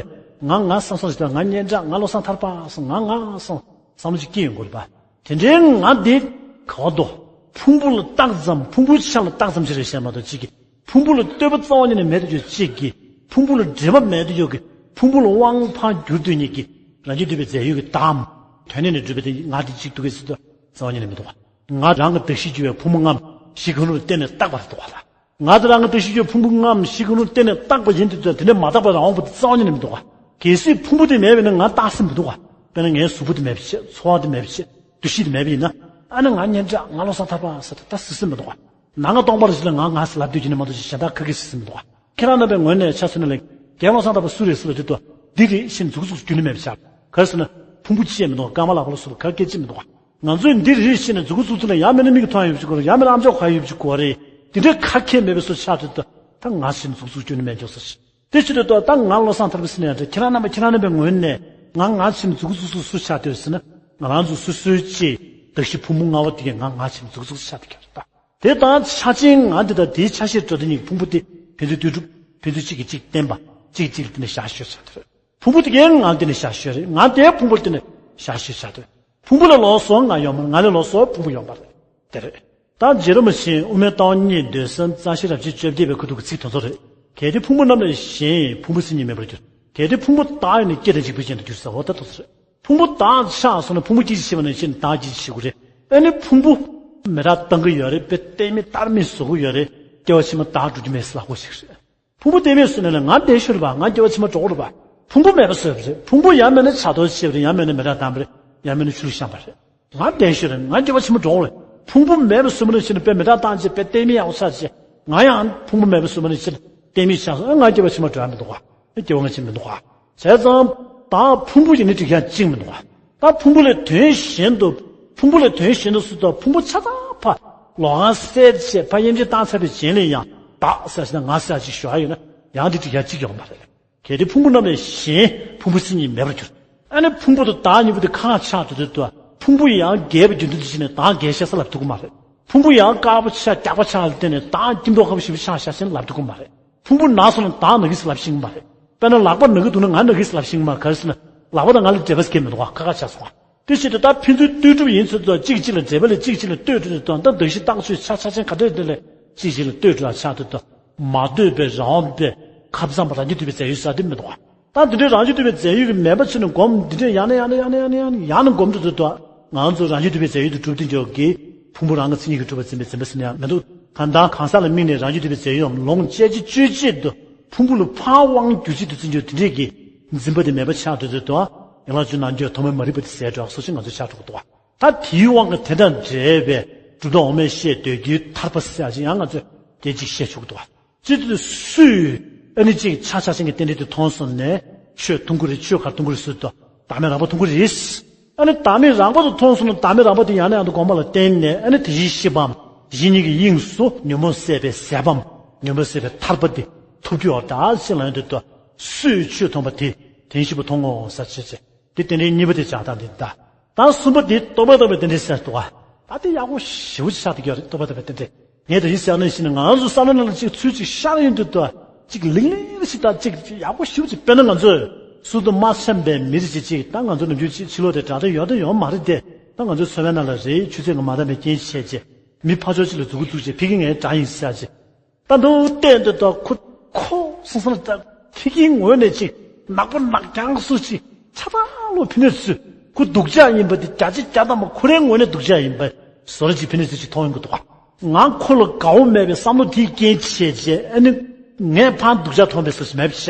ང་ང་བསམ་བསམ་ཞིག་དང་ང་སྙན་གྲགས་ང་བློ་བཟང་ཐར་པ་སོང་ང་ང་སོང་བསམ་བློ་ཅིག་སྐྱེ་ཡོང་གི་རེད་པ། དེ་འདྲའི་ང་འདི་ག་བ་དོ། ཕུང་པོ་ལ་བཏགས་ཙམ་ཕུང་པོའི་ཆ་ལ་བཏགས་ཙམ་ཞིག་རེད་བཤད་མ་གཏོགས་གཅིག་གིས་ཕུང་པོ་ལ་ལྟོས་པ་རྩ་བ་ཉིད་ནས་མེད་དུ་གྱུར་གཅིག་གིས་ཕུང་པོ་ལ་འདྲེས་པ་མེད་དུ་གྱུར་གྱི་ཕུང་པོ་ལ་དབང་འཕང་གྱུར་དུས་ཉིད་ཀྱིས་རང་རྒྱུད་འདུས་པའི་རྫས་ཡོད་ཀྱི་བདག་དོན་ནས་ནི་གྲུབ་པའི་དེ་ང་དེ་གཅིག་འདུག་གི་ཟེར་དུས་རྩ་བ་ཉིད་ནས་མི་འདུག་ག་ང་རང་གི་གདགས་གཞི་གྱུར་པའི་ཕུང་པོ་ལྔ་གཞི་གང་རུང་བརྟེན་ནས་བཏགས་པ་རེད་འདུག་ག་ང་དེ་རང་གི་གདགས་གཞི་གྱུར་ཕུང་པོ་ལྔ་གཞི་གང་རུང་བརྟེན་ནས་བཏགས་པ་ཡིན་དུས་དེ་ནས་མ་བཏགས་པ་རང་དབང་པོ་དེ་རྩ་བ་ཉིད་ནས་མི་འདུག་ག་གལ་སྲིད་ཕུང་པོ་དེ་མེད་པས་ན་ང་རྟག་ས་མི་འདུག་ག་དཔེར་ན་ངའི་གཟུགས་པོ་དེ་མེད་པ་བྱས། ཚོར་བ་དེ་མེད་པ་བྱས། འདུ་ཤེས་དེ་མེད་པ་ཡིན་ན། ཨ་ནི་ང་སྙན་གྲགས་ང་བློ་བཟང་ཐར་པ་ཟེར་ཏེ་ད་གཟིགས་ས་མི་འདུག་ག་ནང་ང་སྟོང་པ་ལ་ཞིག་ལ་ང་ང་ཟེར་ལབ་སྡོད་རྒྱུ་ནི་མ་གཏོགས་ཅིག་གཞན་དག་ག་གེ་གཟིགས་ས་མི་འདུག་ག་ཁྱེད་རང་རྣམ་པའི་ངོས་ནས་ཆ་མཚོན་ན་ལེགས། རྒན་བློ་བཟང་ཐར་པ་སུ་རེད་ཟེར་ལབ་དུས་ད་འདི་རེད་ཟེར་ནས་མཛུབ་གུ་བཙུགས་རྒྱུ་ནི་མེད་པ་ཆགས། ག་རེ་ཟེར་ན་ཕུང་པོ་ཅི་ཡང་མི་འདུག་ག་སྐར་མ་ལགས་པ་ལ་སོགས་པ་ག་གེ་ཅི་མི་འདུག་ག་ང་ཚོས་འདི་རེད་ཟེར་ནས་མཛུབ་གུ་བཙུགས་ཚུལ་ལ་ཡང་མིན་ན་མིག་གིས་མཐོང་ཡག་ཡོད་པ་ཅིག་དགོས་རེད། ཡང་མིན་ན་ཨམ་ཅོག་ག་ཡོད་པ་ཅིག་དགོས་རེད། དེ་འདྲའི་ཁ་ཁྱད་མེད་པའི་བཟོ་ཆགས་དུས་ད་ད་ང་ཟེར་ནས་མཛུབ་གུ་བཙུགས་རྒྱུ་ནི་མེད་འཇོག་ཟེར། དེ་བྱེད་དུས་ད་ད་ང་བློ་བཟང་ཐར་པ་ཟེར་ནས་ཡང་འདྲ། ཁྱེད་རང་རྣམ་པ་ཁྱེད་རང་རྣམ་པའི་ངོས་ནས་ང་ང་ཟེར་ནས་མཛུབ་གུ་བཙུགས་བཙུགས་སུ་ཆགས་དུས་ཟེར་ན་ང་རང་ཚོ་སོ་སོའི་ཅིག་གདགས་གཞི་ཕུང་པོ་ལྔ་པོ་དེ་གས་ང་ང་ཟེར་ནས་མཛུབ་གུ་བཙུགས་སུ་ཆགས་དུས་ཀྱང་རེད་ད། དེ་དང་ཆ་ཅན་ང་འདི་དང་དེའི་ཆ་ཤས་འགྲོ་དུས་ཉིད་ཀྱི་ཕུང་པོ་དེ་ཕན་ཚུན་ལྟོས་གྲུབ་ཕན་ཚུན་གཅིག་གིས་གཅིག་བརྟེན་པ་གཅིག་གིས་གཅིག་ལ་བརྟེན་ནས་བཞག་ཤོས་ཆགས་དུས་རེད། ཕུང་པོ་དེ་གས་ང་བརྟེན་ནས་བཞག་ཤོས་རེད། ང་དེ་ཕུང་པོར་བརྟེན་ནས་བཞག་ཤོས་ཆགས་དུས། ཕུང་པོ་ལས་ལོགས་སུ་ང་ཡོད་མ་རེད། ང་ལས་ལོགས་སུ་ཕུང་པོ་ཡོད་མ་རེད། དེ་རེད། ད་རྗེ་རིན་པོ་ཆེས་དབུ་མའི་ལྟ་བ་གཉིས་འདོད་སེམས་རྩ་ཤེ་རབ་བྱེད་བཅོ་བརྒྱད་པའི་ཁ་ཐུག་གི་ཚིག་དེ་ཚོ་རེད། གལ་ཏེ་ཕུང་པོ་རྣམས་ལས་གཞན་ཕུང་པོའི་མཚན་ཉིད་མེད་པར་འགྱུར། གལ་ཏེ་ཕུང་པོ་དག་ཡོད་ན་སྐྱེ་དང་འཇིག་པའི་རྐྱེན་དུ་འགྱུར་ཟེར་བ་ད་དེ་ཚོ་རེད། ཕུང་པོ་དག་ཆགས་སོང་ན་ཕུང་པོ་སྐྱེ་འཇིག་བྱེད་པ་ནང་བཞིན་དག་སྐྱེ་འཇིག་བྱེད་དགོས་རེད། ཨ་ནི་ཕུང་པོ་མེ་རག་བཏང་གི་ཡོད་རེད་པས། གཏན་མེད་མཐར་མེད་བཟོ་གི་ཡོད་རེད། སྐྱེ་བ་ཕྱི་མ་དག་འགྲོ་རྒྱུ་མེད་ཟེར་ལབ་དགོས་ཞིག་རེད། ཕུང་པོ་གཏན་མེད་བཟོས་ན་ལས་ང་བདེ་ཤོས་རེད་པ། ང་སྐྱེ་བ་ཕྱི་མ་འགྲོ་གི་རེད་པ། ཕུང་པོ་མེད་པ་བཟོས་པ་རེད། ཕུང་པོ་ཡང་མེད་ན་ཆགས་ཐོག་བྱས་པ་རེད། ཡང་མེད་ན་མེ་རག་བཏང་པ་རེད། ཡང་མེད་ན་ཆུ་ལ་བཤམས་པ་རེད། ང་བདེ་ཤོས་རེད། ང་སྐྱེ་བ་ཕྱི་མ་འགྲོ་གི་རེད། ཕུང་པོ་མེད་པ་བཟོས་པ་ནང་བཞིན་དཔེ་མེ་རག་བཏང་བྱས་དཔེ་གཏན་མེད་ཡག་པོ་ཆགས་བྱས། ང་ཡང་ཕུང་པོ་མེད་པ་བཟོས་པ་ནང་བཞིན་གཏན་མེད་ཆགས་སོང་། ང་སྐྱེ་བ་ཕྱི་མ་འགྲོ་ཡག་མི་འདུག་ག་སྐྱེ་བ་སྔ་ཕྱི་མི་འདུག་ག་བྱས་ཙང་ད་ཕུང་པོ་ཡིན་ན་འགྲིག་ཡག་གཅིག་མི་འདུག་ག་ད་ཕུང་པོ་ལས་དོན་གཞན་དུ། ཕུང་པོ་ལས་དོན་གཞན་དུ་སུ་དང་ཕུང་པོ་ཆ་ཚང་ཕ་ལོག་གང་བསལ་བྱས་ཕ་དབྱེ་འབྱེད་བཏང་ཚར་བའི་རྗེས་ལ་ཡང་བདག་ཟེར་ཞིག་དང་ང་ཟེར་ཞིག་ཞུ་ཡག་ཡོད་ན་ཡང་འདི་འགྲིག་ཡག་གཅིག་ཡོད་མ་རེད། གལ་ཏེ་ཕུང་པོ་རྣམས་ལས་གཞན་ཕུང་པོའི་མཚན་ཉིད་མེད་པར་གྱུར། ཨ་ནི་ཕུང་པོ་དང་བདག་གཉིས་པོ་དེ་ཁ་ཆགས་དུས་དུས་དུ་ཕུང་པོ་ཡང་རྒྱས་པའི་རྒྱུ་མཚན་དུ་བྱས་ནས་བདག་རྒྱས་ཤ་ས་ལབ་ཐུབ་ཀྱི་མ་རེད། ཕུང་པོ་ཡང་དཀར་པོ་ཆགས་རྒྱགས་པ་ཆགས་ལ་བརྟེན་ནས་བདག་སྐྱིད་མདོག་ཁ་པོ་ཞེ་པོ་ཆགས་ཤ་ཟེར་ལབ་ཐུབ་ཀྱི་མ་རེད། ཕུང་པོ་ན་སོང་ན་བདག་ན་གི་ཟེར་ལབ་ཤེས་ཀྱི་མ་རེད། དཔེར་ན་ལག་པ་ན་གི་འདུག་ན་ང་ན་གི་ཟེར་ལབ་ཤེས་ཀྱི་མ་རེད། ག་རེ་ཟེར་ན་ལག་པ་དང་ང་ལ་འབྲེལ་བ་ཟེར་མཁན་མི་འདུག་ག་ཁ་ཁ་ཆགས་སོང་བ། དེ་བྱེད་དུས་ད་ཕན་ཚུན་ལྟོས་གྲུབ་ཡིན་ཚུལ་དུ་གཅིག་གཅིག་ལ་འབྲེལ་བ་ལས་གཅིག་གཅིག་ལ་ལྟོས་གྲུབ་དུས་ད་གདགས་གཞི་རྟག་ཆོས་ཆ་ཆ་ཅན་ག་འདྲ་དེ་ལས་གཅིག་གཅིག་ལ་ལྟོས་གྲུབ་ཆགས་དུས་ད་མ་ལྟོས་པའི་རང་དབང་པའི་ ཁ་བཟང་པོ་རང་རྒྱུད་སྡུད་པའི་རྫས་ཡོད་ཟེར་དེ་མི་འདུག་ག་ད་འདི་འདྲའི་རང་རྒྱུད་སྡུད་པའི་རྫས་ཡོད་ཀྱི་མེད་པ་ཕྱིར་ནས་སྒོམ་འདི་འདྲའི་ཡང་ནས་ཡང་ནས་ཡང་ནས་ཡང་ནས་ཡང་ནས་སྒོམ་དུ་འདུག་ཏོ། ང་ཚོ་རང་རྒྱུད་སྡུད་པའི་རྫས་ཡོད་དུ་གྲུབ་དེ་འཇོག་གི་ཕུང་པོ་རང་གི་མཚན་ཉིད་ཀྱིས་གྲུབ་པ་འཛིན་པའི་འཛིན་པ་ཟེར་ནས་ཡང་མི་འདུག་གང་ལྟར་གང་ཟག་ལ་དམིགས་ནས་རང་རྒྱུད་སྡུད་པའི་རྫས་ཡོད་ལོངས་སྤྱད་ཀྱི་སྤྱོད་བྱེད་དུ་ཕུང་པོ་ལ་ཕར་དབང་བསྒྱུར་བྱེད་དུ་བརྩི་འཇོག་དེ་འདྲས་ཀྱི་འཛིན་པ་དེ་མེད་པ་ཆགས་འདུག་ཏོ། ཡང་ལ་ཇུ་ནང་རྒྱུད་ཐོག་མའི་མ་རིག་པ་དེ་ཟད་འགྲོ་སོགས་ཀྱི་ང་ཚོ་ཆགས་འགྲོ་གི་འདུག་ག་ད་དེའི་དབང་གིས་དེ་དང་འབྲེལ་བའི་གྲུབ་མཐའ་འོག་མས་བཤད་འདོད་རྒྱུའི་ཐར་པ་ཟེར་ཡག་ཅིག་ཡང་ང་ཚོས་སྐད་ཅིག་བཤད་ཆོག་གི་འདུག་ག་སྤྱི་དུས་སུས་ཨ་ནི་གཅིག་ཆགས་ཆགས་ཅན་གྱི་རྟེན་འབྲེལ་དེ་མཐོང་སོང་ནས་ཆོས་མཐོང་གི་རེད། ཆོས་ག་རེ་མཐོང་གི་རེད་ཟེར་དུས་བདག་མེད་རང་དབང་མཐོང་གི་རེད། ཨ་ནི་བདག་མེད་རང་དབང་དུ་མཐོང་སོང་ན་བདག་མེད་རང་དབང་དེ་ཡང་ནས་ཡང་དུ་སྒོམ་པ་ལ་བརྟེན་ནས་ཨ་ནི་དེ་བཞིན་གཤེགས་པའམ་དེ་བཞིན་ཉིད་ཀྱི་དབྱིངས་སུ་ཉོན་མོངས་ཟད་པའི་ཟད་པའམ་ཉོན་མོངས་ཟད་པའི་ཐར་པ་དེ་ཐོབ་རྒྱུ་ཡོད་ད་ཟེར་ལ་ཡོང་དུས་སུས་ཆོས་མཐོང་བ་དེ་དེ་བཞིན་གཤེགས་པ་མཐོང་ངོ་ཟེར་བྱས་བྱས་དེ་རྟེན་འབྲེལ་གཉིས་པ་དེ་བྱ་སྟངས་དེ་ད། ད་གསུམ་པ་དེ་རྟོག་པས་བཏགས་པའི་རྟེན་འབྲེལ་ཟེར་འདུག་ག་ད་དེ་ཡག་པོ་ཞེ་པོ་ཅིག་ཆགས་བསྡད་ཀྱི་ཡོད་རེད། རྟོག་པས་བཏགས་པའི་རྟེན་འབྲེལ། ངས་ད་གིན་ཟེར་ནང་བཞིན་ང་རང་ཚོ་བསམ་བློ་ནང་ལ་ཅིག་ཚུལ་ཅིག་ཤར་ཡོང་དུས་ད་ཅིག་ལིང་ལིང་ཞིག་ད་ཅིག་ཡག་པོ་ཞེ་པོ་ཅིག་དཔེར་ན་ང་ཚོས་སུ་དང་མ་འཆམ་པའི་མི་རིགས་ཅིག་ཅིག་ད་ང་ཚོ་ནམ་རྒྱུན་ཅིག་ཕྱི་ལོགས་དེ་དྲག་དྲག་ཡོད་དང་ཡོད་མ་རེད་དེ། ད་ང་ཚོའི་འཚོ་བའི་ནང་ལ་རེད། ཆུ་ཚོད་ཀྱི་མ་འདང་བའི་རྐྱེན་བྱས་རྗེས་མི་ཕར་ཕྱོགས་ཅིག་ལ་མཛུབ་གུ་བཙུགས་བྱས་ཕ་གི་ངའི་དགྲ་ཡིན་ཟེར་བྱས། ད་དུང་བལྟས་འདུག་ད་ཁོ་ཁོ་སང་སང་ད་ཕ་གིའི་ངོས་ནས་ཅིག་ནག་པོ་ནག་རྐྱང་སུ་ཅིག་ཆ་ཚང་ལོ་ཕི་ནས་ཚུད་ཁོ་སྡུག་ཅག་ཡིན་པ་དེ་བརྒྱ་ཆ་བརྒྱ་ཐམ་པ་ཁོ་རའི་ངོས་ནས་སྡུག་ཅག་ཡིན་པ་བཟོ་འདྲ་ཅིག་ཕི་ནས་ཚུད་ཅིག་མཐོང་ཡོང་གི་འདུག་ག་ང་ཁོ་ལ་དགའ་བོ་མེད་པའི་བསམ་བློ་དེའི་རྐྱེན་བྱས་རྗེས་ཨ་ནི་ངས་ཕར་སྡུག་ཅག་མཐོང་བའི་སུ་ཞིག་མེད་པ་བྱས་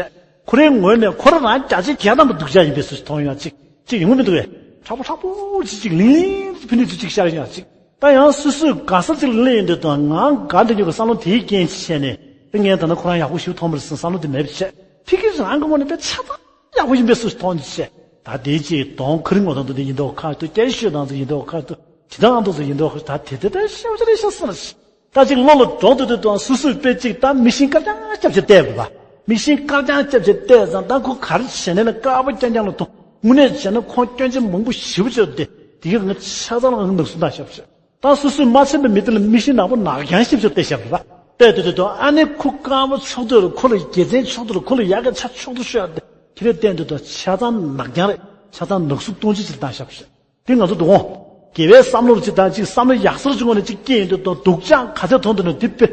ཁོ་རའི་ངོས་ནས་ཁོ་རང་རང་བརྒྱ་ཆ་བརྒྱ་ཐམ་པ་སྡུག་ཅག་ཡིན་པའི་སུ་ཞིག་མཐོང་ཡོང་ཅིག་ཅིག་ཡོང་གི་མི་འདུག་གས། དྲག་པོ་དྲག་པོ་ཅིག་ཅིག་ལིང་ལིང་ཕི་ནས་ཚུད་ཅིག་ཤར་ཡོང་ཅིག་ད་ཡང་སོ་སོས་དགའ་ས་ཅིག་ལ་སླེབས་ཡོང་དུས་དང་ང་དགའ་འདྲ་ཉོ་གི་བསམ་བློ་དེའི་རྐྱེན་བྱས་ནས་ཨེ་ངས་ད་ནི་ཁོ་རང་ཡག་པོ་ཞིག་མཐོང་བ་རེད་ཟེར་བསམ་བློ་དེ་མེད་པ་བྱས་ཕ་གི་རང་གི་ངོས་ནས་དཔེ་ཆ་ཚང་ཡག་པོ་ཡིན་པའི་སུ་མཐོང་བྱས་ད་དེའི་ཅིག་གདོང་ཁ་རི་ངོ་དང་དུ་དེ་ཡིན་མདོག་ཁ་དུ་སྐད་ཤོད་དང་དུ་ཡིན་མདོག་ཁ་དུ་དྲི་དང་དུ་ཡིན་མདོག་ཁ་ད་དེ་དེ་ལྟར་ཤེས་བྱ་རེད་ཤེས་སོང་ལ་ཤི། ད་ཅིག་བློ་ལ་འགྲོ་འདུག་དུས་དང་སོ་སོས་དཔེ་ཅིག་ད་མི་ཤིང་དཀར་རྐྱང་རྐྱབ་བྱས་བལྟས་པ་མི་ཤིང་དཀར་རྐྱང་རྐྱབ་བྱས་བལྟས་ཙང་ད་ཁོ་ག་རེ་བྱས་ནས་ན་དཀར་པོ་རྐྱང་རྐྱང་ལ་མཐོང་། དངོས་གནས་བྱས་ན་ཁོང་སྐྱོན་ཆ་མང་པོ་ཞེ་པོ་ཅིག་ཡོད་དེ་དེ་ག་ང་ཆ་ཚང་ལ་ང་ནག་སུ་བཏང་ཤག་བྱས། ད་སོ་སོས་མ་འཆམ་པའི་མི་དེ་ལ་མི་ཤིང་ནག་པོ་ནག་རྐྱང་ཞིབ་ཅིག་བལྟས་ཤག་བྱས། བལྟས་དུས་དུས་དང་ཨ་ནི་ཁོ་དཀར་པོ་ཆོག་དུས་ཁོ་ལ་དགེ་མཚན་ཆོག་དུས་ཁོ་ལ་ཡག་གི་ཆ་ཆོག་དུ་ཤོད་ཡག་དེ་ཁྱེད་རས་བལྟས་དུས་དང་ཆ་ཚང་ནག་རྐྱང་རེད། ཆ་ཚང་ནག་སུ་གཏོང་ཅི་ཅིག་བཏང་ཤག་བྱས། དེ་ང་ཚོ་འདུག་འོང་། དགེ་བའི་བསམ་བློ་རུ་ཅིག་བཏང་ཅིག་བསམ་བློ་ཡག་སར་བྱུང་བ་ནས་ཅིག་སྐྱེས་ཡོང་དུས་དང་སྡུག་ཅག་ག་ཚད་མཐོང་དུས་ནས་དེ་དཔེ་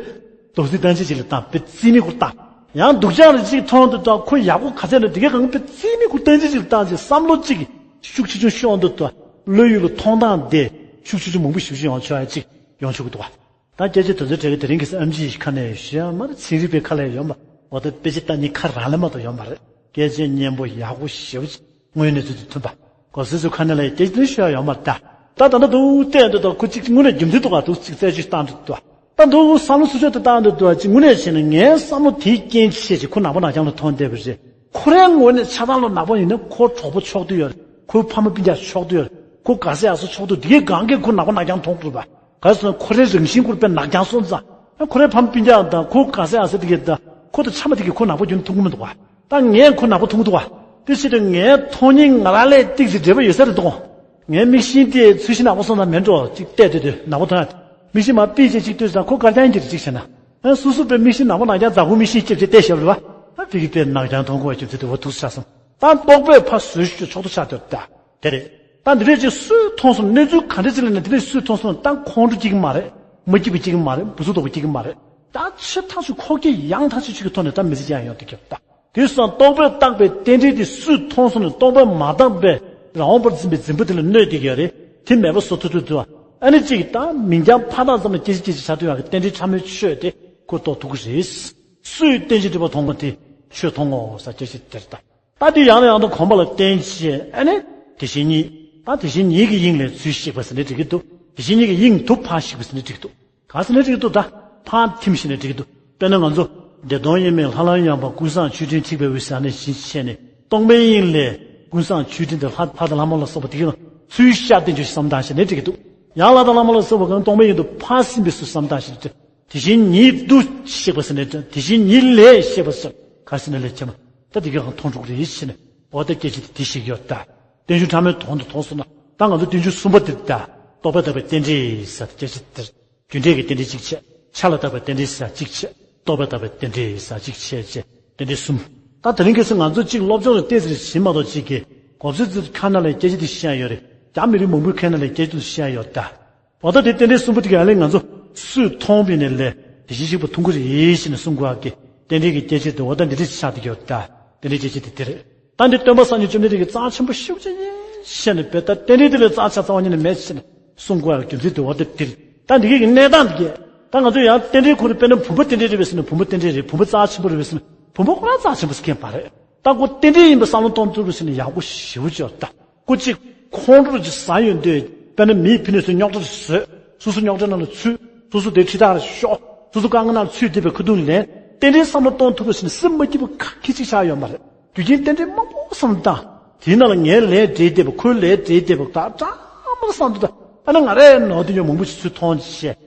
རྡོག་རྫིས་བཏང་ཅི་ཅིག་ལ་བཏང་དཔེ་རྩིས་མེད་ཁུར་བཏང་། ཡང་སྡུག་ཅག་རེ་ཅིག་མཐོང་དུས་དང་ཁོ་ཡག་པོ་ག་ཚད་ནས་དེ་གའི་གང་དཔེ་རྩིས་མེད་ཁུར་བཏང་ཅི་ཅིག་ལ་བཏང་ཅིག་བསམ་བློ་ཅིག་ཤུགས་ཆེ་ཆུང་ཤོང་དུས་དང་བློ་ཡུལ་ལ་མཐོང་སྟངས་དེ་ཤུགས་ཆེ་ཆུང་མང་པོ་ཞིག་ཡོང་ཆོག་ཡ་ཅིག་ཡོང་ཆོག་གི་འདུག་བ། ད་སྐད་ཆ་དེ་ཚོའི་གྲས་ཀྱི་དེ་རིང་གི་ཨེམ་ཆི་ཡི་ཁ་ནས་ཞུ་ཡ་མ་རེད། ཚན་རིག་པའི་ཁ་ལ་ཡོད་མ་འོ་ད་དཔེ་ཆ་ལྟ་ཉིན་ཁ་རང་ལ་མ་གཏོགས་ཡོད་མ་རེད། སྐད་ཆ་སྙན་པོ་ཡག་པོ་ཞེ་པོ་ཅིག་དངོས་གནས་ཚུལ་དང་མཐུན་པ་གོ་སོ་སོའི་ཁ་ནས་ལ་སྐད་ཆ་དེ་ཞུ་ཡ་ཡོད་མ་རེད། ད་ད་ད་འདུག་བལྟས་འདུག་ད་ཁོ་ཅིག་དངོས་གནས་རྒྱུ་མཚན་འདུག་ག་འདུག་ཅིག་རྩད་གཅོད་བཏང་འདུག་ད་ད་འདུག་བསམ་བློ་སོ་སོ་དེ་བཏང་འདུག་ད་ཅིག་དངོས་གནས་བྱས་ན་ངའི་བསམ་བློ་དེའི་རྐྱེན་བྱས་ཅིག་ཁོ་ནག་པོ་ནག་རྐྱང་ལ་མཐོང་བསྡད་པ་རེད། ཁོ་རའི་ངོས་ནས་ཆ་ཚང་ལ་ནག་པོ་ཡིན་ན་ཁོ་གྲོགས་པོ་ཆོག་འདོད་ཡོད་རེད། ཁོའི་ཕ་མ་སྤུན་ཀྱག་ཆོག་འདོད་ཡོད་རེད། ཁོ་དགའ་ས་ཡག་ས་ཆོག་འདོད་དེ་གའི་གང་གིས་ཁོ་ནག་པོ་ནག་རྐྱང་མཐོང་དགོས་པ། ག་རེ་ཟེར་ན་ཁོ་རའི་རང་བཞིན་ཁོར་དཔེ་ནག་རྐྱང་སོང་ཙང་། ཁོ་རའི་ཕ་མ་སྤུན་ཀྱག་དང་ཁོ་དགའ་ས་ཡག་ས་དེ་གའི་ད་ཁོ་དང་ཆ་མ་དེ་གའི་ཁོ་ནག་པོ་རྒྱུན་མཐོང་གི་མི་འདུག་བ། ད་ངས་ཁོ་ནག་པོ་མཐོང་གི་འདུག་བ། དེ་ཕྱིར་ངའི་མཐོང་སྙིང་ང་རང་ལས་ཏིག་ཙམ་འབྲེལ་བ་ཡོད་ས་རེད་འདུག་ངའི་མིག་ཤེལ་དེ་ཚོས་གཞི་ནག་པོ་སོང་ཙང་མེད་འགྲོ་ཅིག་བལྟས་དུས་དུས་ནག་པོ་མཐོང་ཡ། མིག་ཤེལ་མ་ཕུད་བྱས་ཅིག་ལྟོས་ཙང་ཁོ་དཀར་རྐྱང་གྱི་རེད་ཅིག་བྱས་ན། ཨ་སོ་སོ་པའི་མིག་ཤེལ་ནག་པོ་ནག་རྐྱང་འཛག་སྒོ་མིག་ཤེལ་རྐྱབ་བྱས་བལྟས་ཞབས་རེད་བ། ཨ་ཕ་གི་དཔེ་ནག་རྐྱང་མཐོང་དགོས་པ་རྒྱུ་མཚན་དེ་བ་ཐུགས་ཆགས་སོང་། ད་རྟོག་པས་ཕར་བཟོས་ཞུ་ཆོག་ཏུ་ཆགས་སྡོད་ད། དེ་རེད། ད་འདི་འདྲས་ཅིག་སུས་མཐོང་སོང་གནས་ཚུལ་ག་འདྲས་ཅིག་ལ་ནི་འདི་འདྲས་སུས་མཐོང་སོང་ད་ཁོང་ཁྲོ་སྐྱེ་གི་མ་རེད། མ་སྐྱིད་པ་སྐྱེ་གི་མ་རེད། འབུ་ཚུགས་དོག་པ་སྐྱེ་གི་མ་རེད། ད་ཆེ་ཐག་ཆོད་ཁོག་རྒྱ་ཡངས་ཐག་ཆོད་ཆོད་ཀྱི་ཐོག་ནས་ད་མི་ཚེ་ཅང་ཡོང་དུས་ཀྱི་ད། དེ་སོང་རྟོག་པས་བཏགས་པའི་རྟེན་འབྲེལ་དེ་སུས་མཐོང་སོང་ནས་རྟོག་པས་མ་བཏགས་པའི་རང་དབང་པར་འཛིན་པའི་འཛིན་པ་དེ་ལ་གནོད་དེ་ཡོད་རེད། དེ་མེད་པ་བཟོ་ཐུབ་ཐུབ་ཐུབ། ཨ་ནི་གཅིག་ད་མིང་རྐྱང་ཕ་ཐག་ཙམ་ལ་སྐྱེ་ཤི་སྐྱེ་ཤི་ཆགས་ཐུབ་ཡག་གི་རྟེན་འབྲེལ་ཕྲ་མོའི་ཆོས་དེ་ཁོ་རྟོགས་ཐུབ་ཀྱི་རེད། སུས་རྟེན་ཅིང་འབྲེལ་བ་མཐོང་བ་དེ་ཆོས་མཐོང་ངོ་ས་སྐྱེ་ཤི་དེར་ད། ད་དེ་ཡང་ནས་ཡང་དུ་གོམས་པ་ལ་བརྟེན་བྱས་ཨ་ནི་དེ་བཞིན་ཉིད། ད་དེ་བཞིན་ཉིད་ཀྱི་དབྱིངས་ལས་ཚུར་གཤེགས་པ་ཟེར་ནས་འགྲིག་གི་འདུག་དེ་བཞིན་ཉིད་ཀྱི་དབྱིངས་དུ་ཕར་གཤེགས་པ་ཟེར་ནས་འགྲིག་གི་འདུག་ག་ཟེར་ནས་འགྲིག་གི་འདུག་ད་ཕར་ཐིམ་ཞིག་ནས་འགྲིག་གི་འདུག་དཔེར་ན་ང་ཚོ་བདེ་སྟོང་དབྱེར་མེད་ལྷ་ལམ་ཡངས་པ་ཀུན་བཟང་མཆོད་སྤྲིན་འཁྲིགས་པའི་དབུས་ཟེར་ནས་བཞིན་བྱས་ནས་སྟོང་པའི་དབྱིངས་ལས་ཀུན་བཟང་མཆོད་སྤྲིན་དེ་ལྷ་ཕ་དང་ལྷ་མོ་ལ་སོགས་པ་དེ་གའི་ཚུར་ཤར་བསྟན་བཅོས་བསམ་སྟངས་ཤིག་ནས་འགྲིག་གི་འདུག་ཡང་ལྷ་དང་ལྷ་མོ་ལ་སོགས་པ་གང་སྟོང་པའི་དབྱིངས་དུ་ཕར་ཟིན་པའི་ཚུལ་བསམ་སྟངས་ཤིག་ནས་འགྲིག་དེ་བཞིན་ཉིད་དུ་གཤེགས་པ་ཟེར་ནས་དེ་བཞིན་ཉིད་ལས་གཤེགས་པ་ཟེར་ག་ཟེར་ནས་ལས་བྱེད་མ་ད་དེ་གའི་གང་མཐོང་གྲུབ་རེད་ཟེར་ནས་འོ་ད་སྐད་ཆ་དེ་དེ་ཞིག་ཡོད་ད། བསྟན་བཅོས་ཕྲ་མོའི་དོན་དུ་མཐོང་སོང་ན་ད་ང་ཚོ་བསྟན་བཅོས་གསུམ་པ་དེ་ད་རྟོག་པས་བཏགས་པའི་རྟེན་འབྲེལ་ཟེར་སྐད་ཆ་དེ་རྒྱུ་འབྲས་ཀྱི་རྟེན་འབྲེལ་གཅིག་བྱས་ཆ་ལ་བཏགས་པའི་རྟེན་འབྲེལ་ཟེར་གཅིག་བྱས་རྟོག་པས་བཏགས་པའི་རྟེན་འབྲེལ་ཟེར་གཅིག་བྱས་བྱས་རྟེན་འབྲེལ་གསུམ། ད་དེ་རིང་ཁ་སང་ང་ཚོ་གཅིག་སློབ་སྦྱོང་ལ་ཏོག་ཙམ་ཞིབ་མ་གཏོགས་གཅིག་གི་གོ་ཚོད་ཚོད་ཁ་ན་ལས་སྐད་ཆ་དེ་བཤད་ཡ་ཡོད་རེད། རྒྱ་མི་རིགས་མང་པོའི་ཁ་ན་ལས་སྐད་ཆ་དེ་བཤད་ཡ་ཡོད་ད། འོ་ད་དེ་རྟེན་འབྲེལ་གསུམ་པོ་དེ་ག་ལས་ང་ཚོ་སུས་མཐོང་བས་ནས་ལས་དེ་བཞིན་གཤེགས་པ་མཐོང་གི་རེད་ཞེས་ནས་གསུང་དགོས་ཀྱི་ རྟེན་འབྲེལ་གྱི་སྐྱེ་མཆེད་དེ་འོ་ད་འདི་འདྲ་ཞིག་ཆགས་བསྡད་ཀྱི་ཡོད་ད། རྟེན་འབྲེལ་སྐྱེ་མཆེད་དེ་དེ་རེད། ད་འདི་སྟོན་པ་སངས་རྒྱས་བཅོམ་ལྡན་འདས་ཀྱིས་རྩ་ཆེན་པོ་ཤོད་ཅིག་བཤད་ནས་བེ་ད་རྟེན་འབྲེལ་དེ་ལས་རྩ་ཆེ་རྩ་བ་ཉིད་ནས་མེད་ཅེས་གསུང་དགོས་ཡ་རྒྱུ་མཚན་དེ་འོ་ད་དེ་རེད། ད་འདི་གའི་གནས་སྟངས་འདི་གས་ད་ང་ཚོ་ཡང་རྟེན་འབྲེལ་ཁོ་རང་དཔེར་ན་བུམ་པ་རྟེན་འབྲེལ་རེད་པས་ཟེར་ན་བུམ་པ་རྟེན་འབྲེལ་རེད། བུམ་པ་རྩ་ཆེན་པོ་རེད་པས་ཟེར་ན་བུམ་པ་ཁོ་རང་རྩ་ཆེན་པོ་ཟེར་མཁན་པ་རེད། ད་ཁོ་རྟེན་འབྲེལ་ཡིན་པ་བསམ་བློ་གཏོང་ཐུབ་རེད་ཟེར་ན་ཡག་པོ་ཞེ་པོ་ཅིག་ཡོད་ད། སྐུ་གཅིག་ཁོང་ཁྲོ་ཅིག་ཟ་ཡོང་དུས་དཔེར་ན་མིའི་ཕི་ནས་སུ་རྙོག་དྲ་ཞིག་བཟོས། སོ་སོ་རྙོག་དྲ་ནང་ལ་ཚུད། སོ་སོ་དེ་ཁྲིད་ཐག་ལ་ཤོག་སོ་སོ་དཀའ་ངལ་ནང་ཚུད་བསྡད་པའི་ཁ་ཐུག་ལན་རྟེན་འབྲེལ་བསམ་བློ་གཏོང་ཐུབ་པ་ཞིག་ནི་སེམས་མ་སྐྱིད་པ་ཁ་ཁྱི་གཅིག་ཆགས་ཡོད་མ་རེད། རྒྱུ་རྐྱེན་རྟེན་འབྲེལ་མང་པོ་བསམ་བློ་བཏང་། དེའི་ནང་ལ་ངའི་ལས་འབྲེལ་བསྡད་པ་ཁོའི་ལས་འབྲེལ་བསྡད་པ་ད་ཀྲང་མ་བསམ་བློ་ད་ཨ་ན་ང་རེ་ནོར་དུ་ཡོད་མང་པོ་ཞིག་ཚུར་མཐོང་བྱས་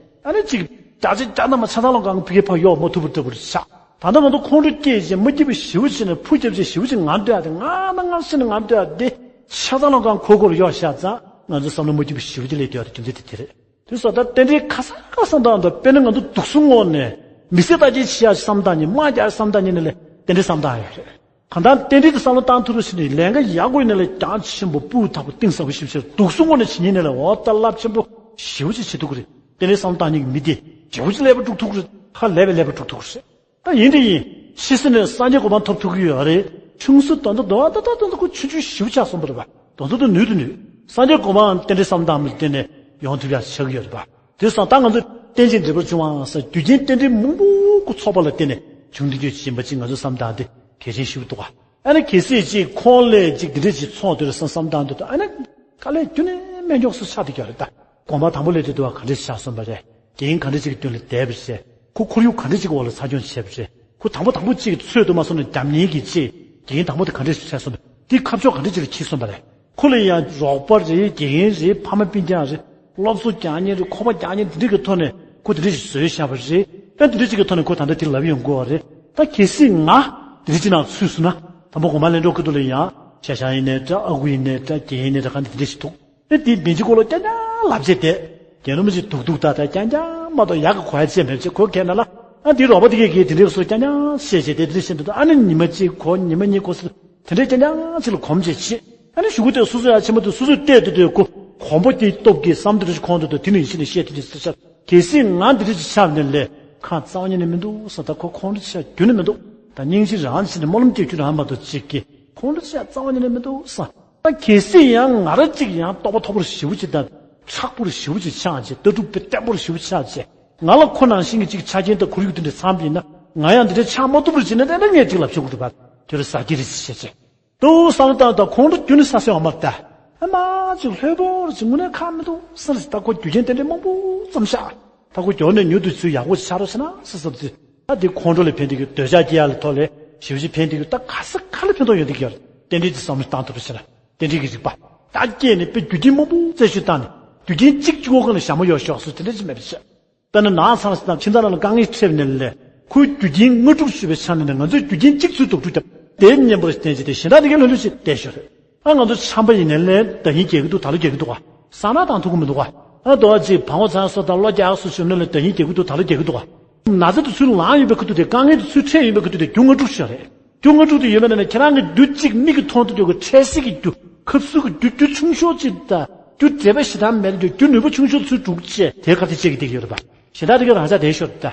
ཨ་ནི་གཅིག་རྒྱ་ཆེ་རྒྱ་ནག་མ་ཆ་ཚང་ལ་གང་ཕི་གེ་ཕ་གཡོག་མ་ཐུབ་པ་འདྲ་པོ་རེད་ཤག་ད་ལྟ་ང་ཚོ་ཁོང་ཁྲོ་སྐྱེས་བྱས་མ་སྐྱིད་པ་ཞེ་པོ་བྱས་ནས་ཕུ་རྒྱབ་བྱས་ཞེ་པོ་བྱས་ངར་སྡོད་ཡ་དེ་ང་ན་ངར་ཤི་ནས་ངར་སྡོད་ཡ་དེ་ཆ་ཚང་ལ་གང་ཁོ་ཁོར་གཡོག་བཞག་ཙང་ང་ཚོ་བསམ་བློ་མ་སྐྱིད་པ་ཞེ་པོ་ཅིག་སླེབས་བསྡད་ཡ་དེ་རྒྱུ་མཚན་དེ་དེ་རེད། དེ་སོགས་ད་རྟེན་འབྲེལ་ཁ་སང་ཁ་སང་དང་དང་དཔེར་ན་ང་ཚོ་སྡུག་གསུམ་ངོགས་ནས་མི་ཚེ་ལྟ་ཅི་ཤི་ཡ་བསམ་བཏང་ཉིན་དམག་རྒྱག་བསམ་བཏང་ཉིན་ནས་ལས་རྟེན་འབྲེལ་བསམ་བཏང་ཡོད་རེད། གང་ལྟར་རྟེན་འབྲེལ་དུ་བསམ་བློ་བཏང་ཐུབ་རུ་ཕྱིན་ནས་ལས་ཀ་ཡག་པོ་ཡིན་ན་ལས་ཀྱང་ཆེན་པོ་སྤུས་དག་པོ་གཏིང་ཟབ་པོ་ཞིབ་ཕྱིར་སྡུག་གསུམ་ངོགས་ནས་བྱེད་ཉིན་ནས་ལས་འོ་ད་རླབས་ཆེན་པོ་ཞེ་པོ་ཅིག་བྱེད་ཐུབ་ཀྱི་རེད། རྟེན་འབྲེལ་བསམ་བློ་བཏང་ཉིན་གྱི་མི་དེ་ཞེ་པོ་ཅིག་ཀླད་པ་དཀྲུག་ཐུབ་ཀྱི་རེད། ཧ་ལས་པའི་ཀླད་པ་དཀྲུག་ཐུབ་ཀྱི་རེད། ད་ཡིན་དེ་ཡིན་ཤི་ཟིན་ནས་སངས་རྒྱས་གོ་འཕང་ཐོབ་ཐུབ་ཀྱི་ཡོད་རེད། ཆུང་སུ་དོན་དུ་འདོད་པ་ད་ད་དོན་དུ་ཁོ་ཆུང་ཆུང་ཞེ་པོ་ཆགས་སོང་བ་རེད་པ། དོན་དུ་ད་ནུས་དུ་ནུས། སངས་རྒྱས་གོ་འཕང་རྟེན་འབྲེལ་བསམ་བློ་བཏང་མི་བརྟེན་ནས་ཡོང་ཐུབ་ཡ་ཆགས་ཀྱི་ཡོད་རེད་པ། དེ་སང་ད་ང་ཚོ་རྟེན་ཅིང་འབྲེལ་པར་འབྱུང་བའང་ཟེར་རྒྱུ་རྐྱེན་རྟེན་འབྲེལ་མང་པོ་ཀུ་ཚོགས་པ་ལ་བརྟེན་ནས་བྱུང་འདི་རྒྱུ་ཡིན་པ་ཅིག་ང་ཚོ་བསམ་བཏང་སྟེ་གལ་ཆེན་ཞིག་འདུག་ག་ཨ་ནི་གལ་སྲིད་ཅིག་ཁོང་ལས་ཅིག་འདི་འདྲས་ཅིག་ཚོགས་འདུ་ལ་བསམ་བསམ་བཏང་འདུག་ད་ཨ་ནི་དཀའ་ལས་རྒྱུ་ནས་སྨན་མགྱོགས་སུ་ཆགས་བསྡད་ཀྱི་རེད་ད། གོམ་པ་དང་པོ་ལས་དེ་དུ་བ་ག་འདྲས་ཆགས་སོང་བ་རེད། རྒྱུ་རྐྱེན་ག་འདྲས་ཅིག་གི་མདུན་ལ་བསྡད་པ་རེད། ཁོ་ཁོར་ཡུག་ག་འདྲས་ཅིག་གི་འོག་ལ་ཚ་གྱང་བྱས་པ་རེད། ཁོ་དང་པོ་དང་པོ་གཅིག་གི་ཚོད་དུ་མ་སོང་ན་རྒྱབ་གཉེར་གྱི་གཅིག་རྒྱུ་རྐྱེན་དང་པོ་དེ་ག་འདྲས་ཤིག་ཆགས་སོང་། དེ་ཁ་ཕྱོགས་ག་འདྲས་ཅིག་ལ་འཁྱེར་སོང་བ་རེད། ཁོ་ལ་ཡང་རོགས་པ་རེད། དགེ་རྒན་རེད། ཕ་མ་སྤུན་ཀྱག་རེད། སློབ་གསོ་རྒྱག་མཁན་རེད། ཁོ་པ་རྒྱག་མཁན་དེ་འདྲས་ཀྱི་ཐོག་ནས་ཁོ་དེ་འདྲས་ཤིག་བཟོས་བཞག་པ་རེད། ཨ་དེ་འདྲས་ཅིག་གི་ཐོག་ནས་ཁོ་ད་ལྟ་དེ་ལབ་ཡོང་དགོས་བ་རེད། ད་གལ་སྲིད་ང་དེ་འདྲས་ཅིག་ནང་ཚུད་སོང་ན་དང་པོ་གོང་མ་ལེན་གྲོགས་ཁ་ཐུག་ལ་ཡང་ཤ་ཤ་ཡིན་ནའི་འདྲ། ཨ་ཁུ་ཡིན་ནའི་འདྲ། དགེ་རྒན་ཡིན་ནའི་འདྲ། གང་དེ་འདྲས་ཤིག་འདུག་ཨེ་དེའི་མིང་ཅིག་སྐོར་ལ་རྐྱང་རྐྱང་ལབ་བྱས་བསྡད། རྒན་རབས་མ་ཅིག་སྡུག་ད་ད་རྐྱང་རྐྱང་མ་གཏོགས་ཡག་གི་གོ་ཡ་ཅི་མེད་བྱས་ཁོ་ཁས་ན་ལ། ཨ་དེའི་རོགས་པ་དེ་གས་གིས་དེ་འདྲའི་སོ་རྐྱང་རྐྱང་བཤད་བྱས་དེ་དེ་འདྲ་བཤད་འདུག་ཨ་ནི་ཉི་མ་གཅིག་གོ། ཉི་མ་གཉིས་གོ་ཟེར་དེ་འདྲའི་རྐྱང་རྐྱང་ཅིག་ལ་གོམས་བྱས་བྱས། ཨ་ནི་གཞུག་གུ་དེ་སོ་སོ་ཡ་ཆེན་པོ་དེ་སོ་སོས་བལྟས་དུས་དེ་ཁོ་གོམ་པ་དེའི་སྟོབས་ཀྱིས་བསམ་དེ་འདྲ་ཞིག་ཁོང་དུ་དེ་དེ་ནས་ཡིན་ཞིག་ནས་བཤད་དེ་འདྲ་ཞིག་ཆགས། གལ་སྲིད་ང་འདི་འདྲ་ཞིག་ཆགས་ནས་ལས་ཁ་རྩ་བ་ཉིད་ནས་མི་འདུག་བསམ། ད་ཁོ་ཁོང་ཁྲོ་ཆགས་རྒྱུ་ནི་མི་འདུག་ད་སྙིང་རྗེ་རང་བྱས་ནས་སྨོན་ལམ་སྐྱེ་རྒྱུ་རང་མ་གཏོགས་གཅིག་གིས་ཁོང་ཁྲོ་ཆགས་རྩ་བ་ཉིད་ནས་མི་འདུག་བསམ། ད་གལ་སྲིད་ཡང་ང་རང་གཅིག་ཡང་རྟོགས་པ་མཐོ་པོར་ཞེ་པོ་ཅིག་དང་མཁྲེགས་པོར་ཞེ་པོ་ཅིག་ཆགས་བྱས། ལྟ་གྲུབ་པའི་བརྟན་པོར་ཞེ་པོ་ཆགས་བྱས། ང་ལ་ཁོ་ནང་བཞིན་གྱི་ཅིག་ཆ་རྐྱེན་དང་ཁོར་ཡུག་དེ་འདྲ་ཚང་བ་ཡིན་ན་ང་ཡང་འདི་འདྲ་ཆགས་མ་ཐུབ་པར་བྱས་ན་ཏན་ཏན་ངས་ཅིག་ལབ་ཆོག་གི་འདུག་བ། དེ་རུ་ཟ་གི་རེད་ཅེས་བྱས། དུ་བསམ་བཏང་དང་ཁོང་ཁྲོ་རྒྱུ་ནི་ས་སེ་འོ་མར་ལྟ། ཨ་མ་ཅིག་ལྷོད་པོར་ཅིག་དངོས་གནས་ཁག་མི་འདུག་ཟེར། ད་ཁོ་རྒྱུ་རྐྱེན་དེ་འདྲ་མང་པོ་ཙམ་ཤག་ད་ཁོ་མགྱོགས་ནས་མྱུར་དུ་ཚུར་ཡག་པོ་ཆགས་རོགས་བྱས་ན་ཟེར་བསམ་ཚེ། ད་དེ་ཁོང་ཁྲོ་ལ་ཕན་བསྡད་ཀྱི་འདོད་ཆགས་སྐྱེ་ཡག་ལ་ཐོག་ལས་ཞེ་པོ་ཅིག་ཕན་བསྡད་ཀྱི་ད་ག་ས་ག་ལ་ཕན་ཐོགས་ཡོད་བསྡད་ཀྱི་ཡོད་རེད། རྟེན་འབྲེལ་གྱི་བསམ་བློ་བཏང་ཐུབ་པ་བྱས་ན་རྟེན་འབྲེལ་གྱི་རིག་པ་ད་སྐྱེས་ནས་དཔེ་རྒྱུ་རྐྱེན་མང་པོ་རྩད་གཅོད་བཏང་ནས་རྒྱུ་རྐྱེན་གཅིག་གཅིག་པོ་སྒང་ལ་ཞྭ་མོ་ཡོད་ཤོག་ཟེར་དེ་འདྲ་ཅིག་མེད་པ་བྱས། དཔེར་ན་ནགས་ཚང་དང་ཁྱིམ་ཚང་ནང་ལ་དཀའ་ངལ་འཕྲད་ནས་ལས་ཁོའི་རྒྱུ་རྐྱེན་དངོས་གྲུབ་ཞུ་བའི་ཆ་ནས་ནི་ང་ཚོས་རྒྱུ་རྐྱེན་གཅིག་ཚུར་ལྡོག་ཕྲུག་བརྒྱབ་དེའི་གཉེན་པོར་བརྟེན་བྱས་ཏེ་གཞན་དག་དེ་གའི་ལྷོད་ལྷོད་ཅིག་བསྡད་ཤོག་རེད། ཨ་ང་ཚོ་ཆམ་པ་ཡིན་ནའི་ལས་ཟླ་ཉིན་རྒྱག་གི་འདུག་ད་ལོ་རྒྱག་གི་འདུག་ག་ཟ་ན་དང་ཐུག་གི་མི་འདུག་ག་ཨ་དོ་ཅིག་བང་བ་ཚང་སོགས་དང་གློ་རྒྱག་སོགས་ཞུ་ནས་ལས་ཟླ་ཉིན་རྒྱག་གི་འདུག་ད་ལོ་རྒྱག་གི་འདུག་ག་ན་ཚ་དེ་ཚུར་ལངས་ཡོད་པའི་ཁུལ་དུ་དེ་དཀའ་ངལ་དེ་ཚུར་འཕྲད་ཡོད་པའི་ཁུལ་དུ་དེ་རྒྱུ་དངོས་གྲུབ་ཤོག་རེད། རྒྱུ་དངོས་གྲུབ་དེ་ཡོད་པ་ན་ནི་ཁྱེད་རང་གི་རྒྱུ་གཅིག་མིག་གིས་མཐོང་ཐུབ་རྒྱུ་གི་འཕྲལ་སེལ་གྱི་རྒྱུ་ཁབ་སུལ་གྱི་རྒྱུ་རྒྱུ་ཆུང་ཤོས་གཅིག་དང་རྒྱུ་འབྲས་བུ་ཞེ་དྲག་མེད་རྒྱུ་རྒྱུ་ནུས་པ་ཆུང་ཤོས་ཚུར་སྒྲུག་བྱས་དེ་གར་དེ་བཅད་ཀྱི་བསྡད་ཀྱི་ཡོད་རེད་པ། ཞེ་དྲག་དེ་གའི་རང་ཅག་དེ་ཤོར་ད།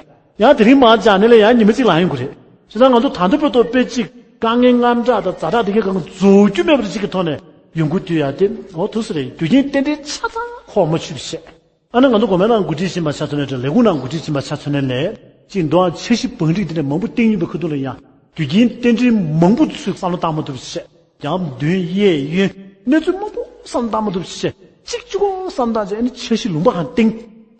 ཡང་དེ་རིང་མར་སྦྱངས་ནས་ལས་ཡང་ཉི་མ་གཅིག་ལ་ཡོང་གི་རེད། བྱས་ཙང་ང་ཚོ་ད་ལྟ་བར་དུ་དཔེ་གཅིག་དཀའ་ངལ་དངངས་སྐྲག་དང་ཛ་དྲག་དེ་གའི་སྒང་རྫོགས་རྒྱུ་མེད་པ་གཅིག་གི་ཐོག་ནས་ཡོང་གི་འདུག་ཡ་དེ་འོ་ཐུགས་སུ་རེད། རྒྱུ་རྐྱེན་རྟེན་འབྲེལ་ཆ་ཚང་ཁོག་མ་ཆུད་པ་བྱས། ཨ་ནི་ང་ཚོ་དགོན་པའི་ནང་འགོ་ཁྲིད་ཕྱིན་པ་ཆ་མཚོན་ནས་རེད། ལས་ཁུངས་ནང་འགོ་ཁྲིད་ཕྱིན་པ་ཆ་མཚོན་ནས་ལས་གཅིག་འདུག་ཨ། འཆར་གཞི་བང་སྒྲིག་དེ་འདྲ་མང་པོ་བཏིང་ཡོད་པའི་ཁ་ཐུག་ལ་ཡང་རྒྱུ་རྐྱེན་རྟེན་འབྲེལ་མང་པོ་ཚུར་བསམ་བློ་བཏང་མ་ཐུབ་པ་བྱས། རྒྱབ་མདུན་གཡས་གཡོན་གནས་ཚུལ་མང་པོ་བསམ་བློ་བཏང་མ་ཐུབ་པ་བྱས། གཅིག་གཅིག་པོ་བསམ་བཏང་བྱས་ཨ་ནི་འཆར་གཞི་ལུང་པ་གང་བཏིང་།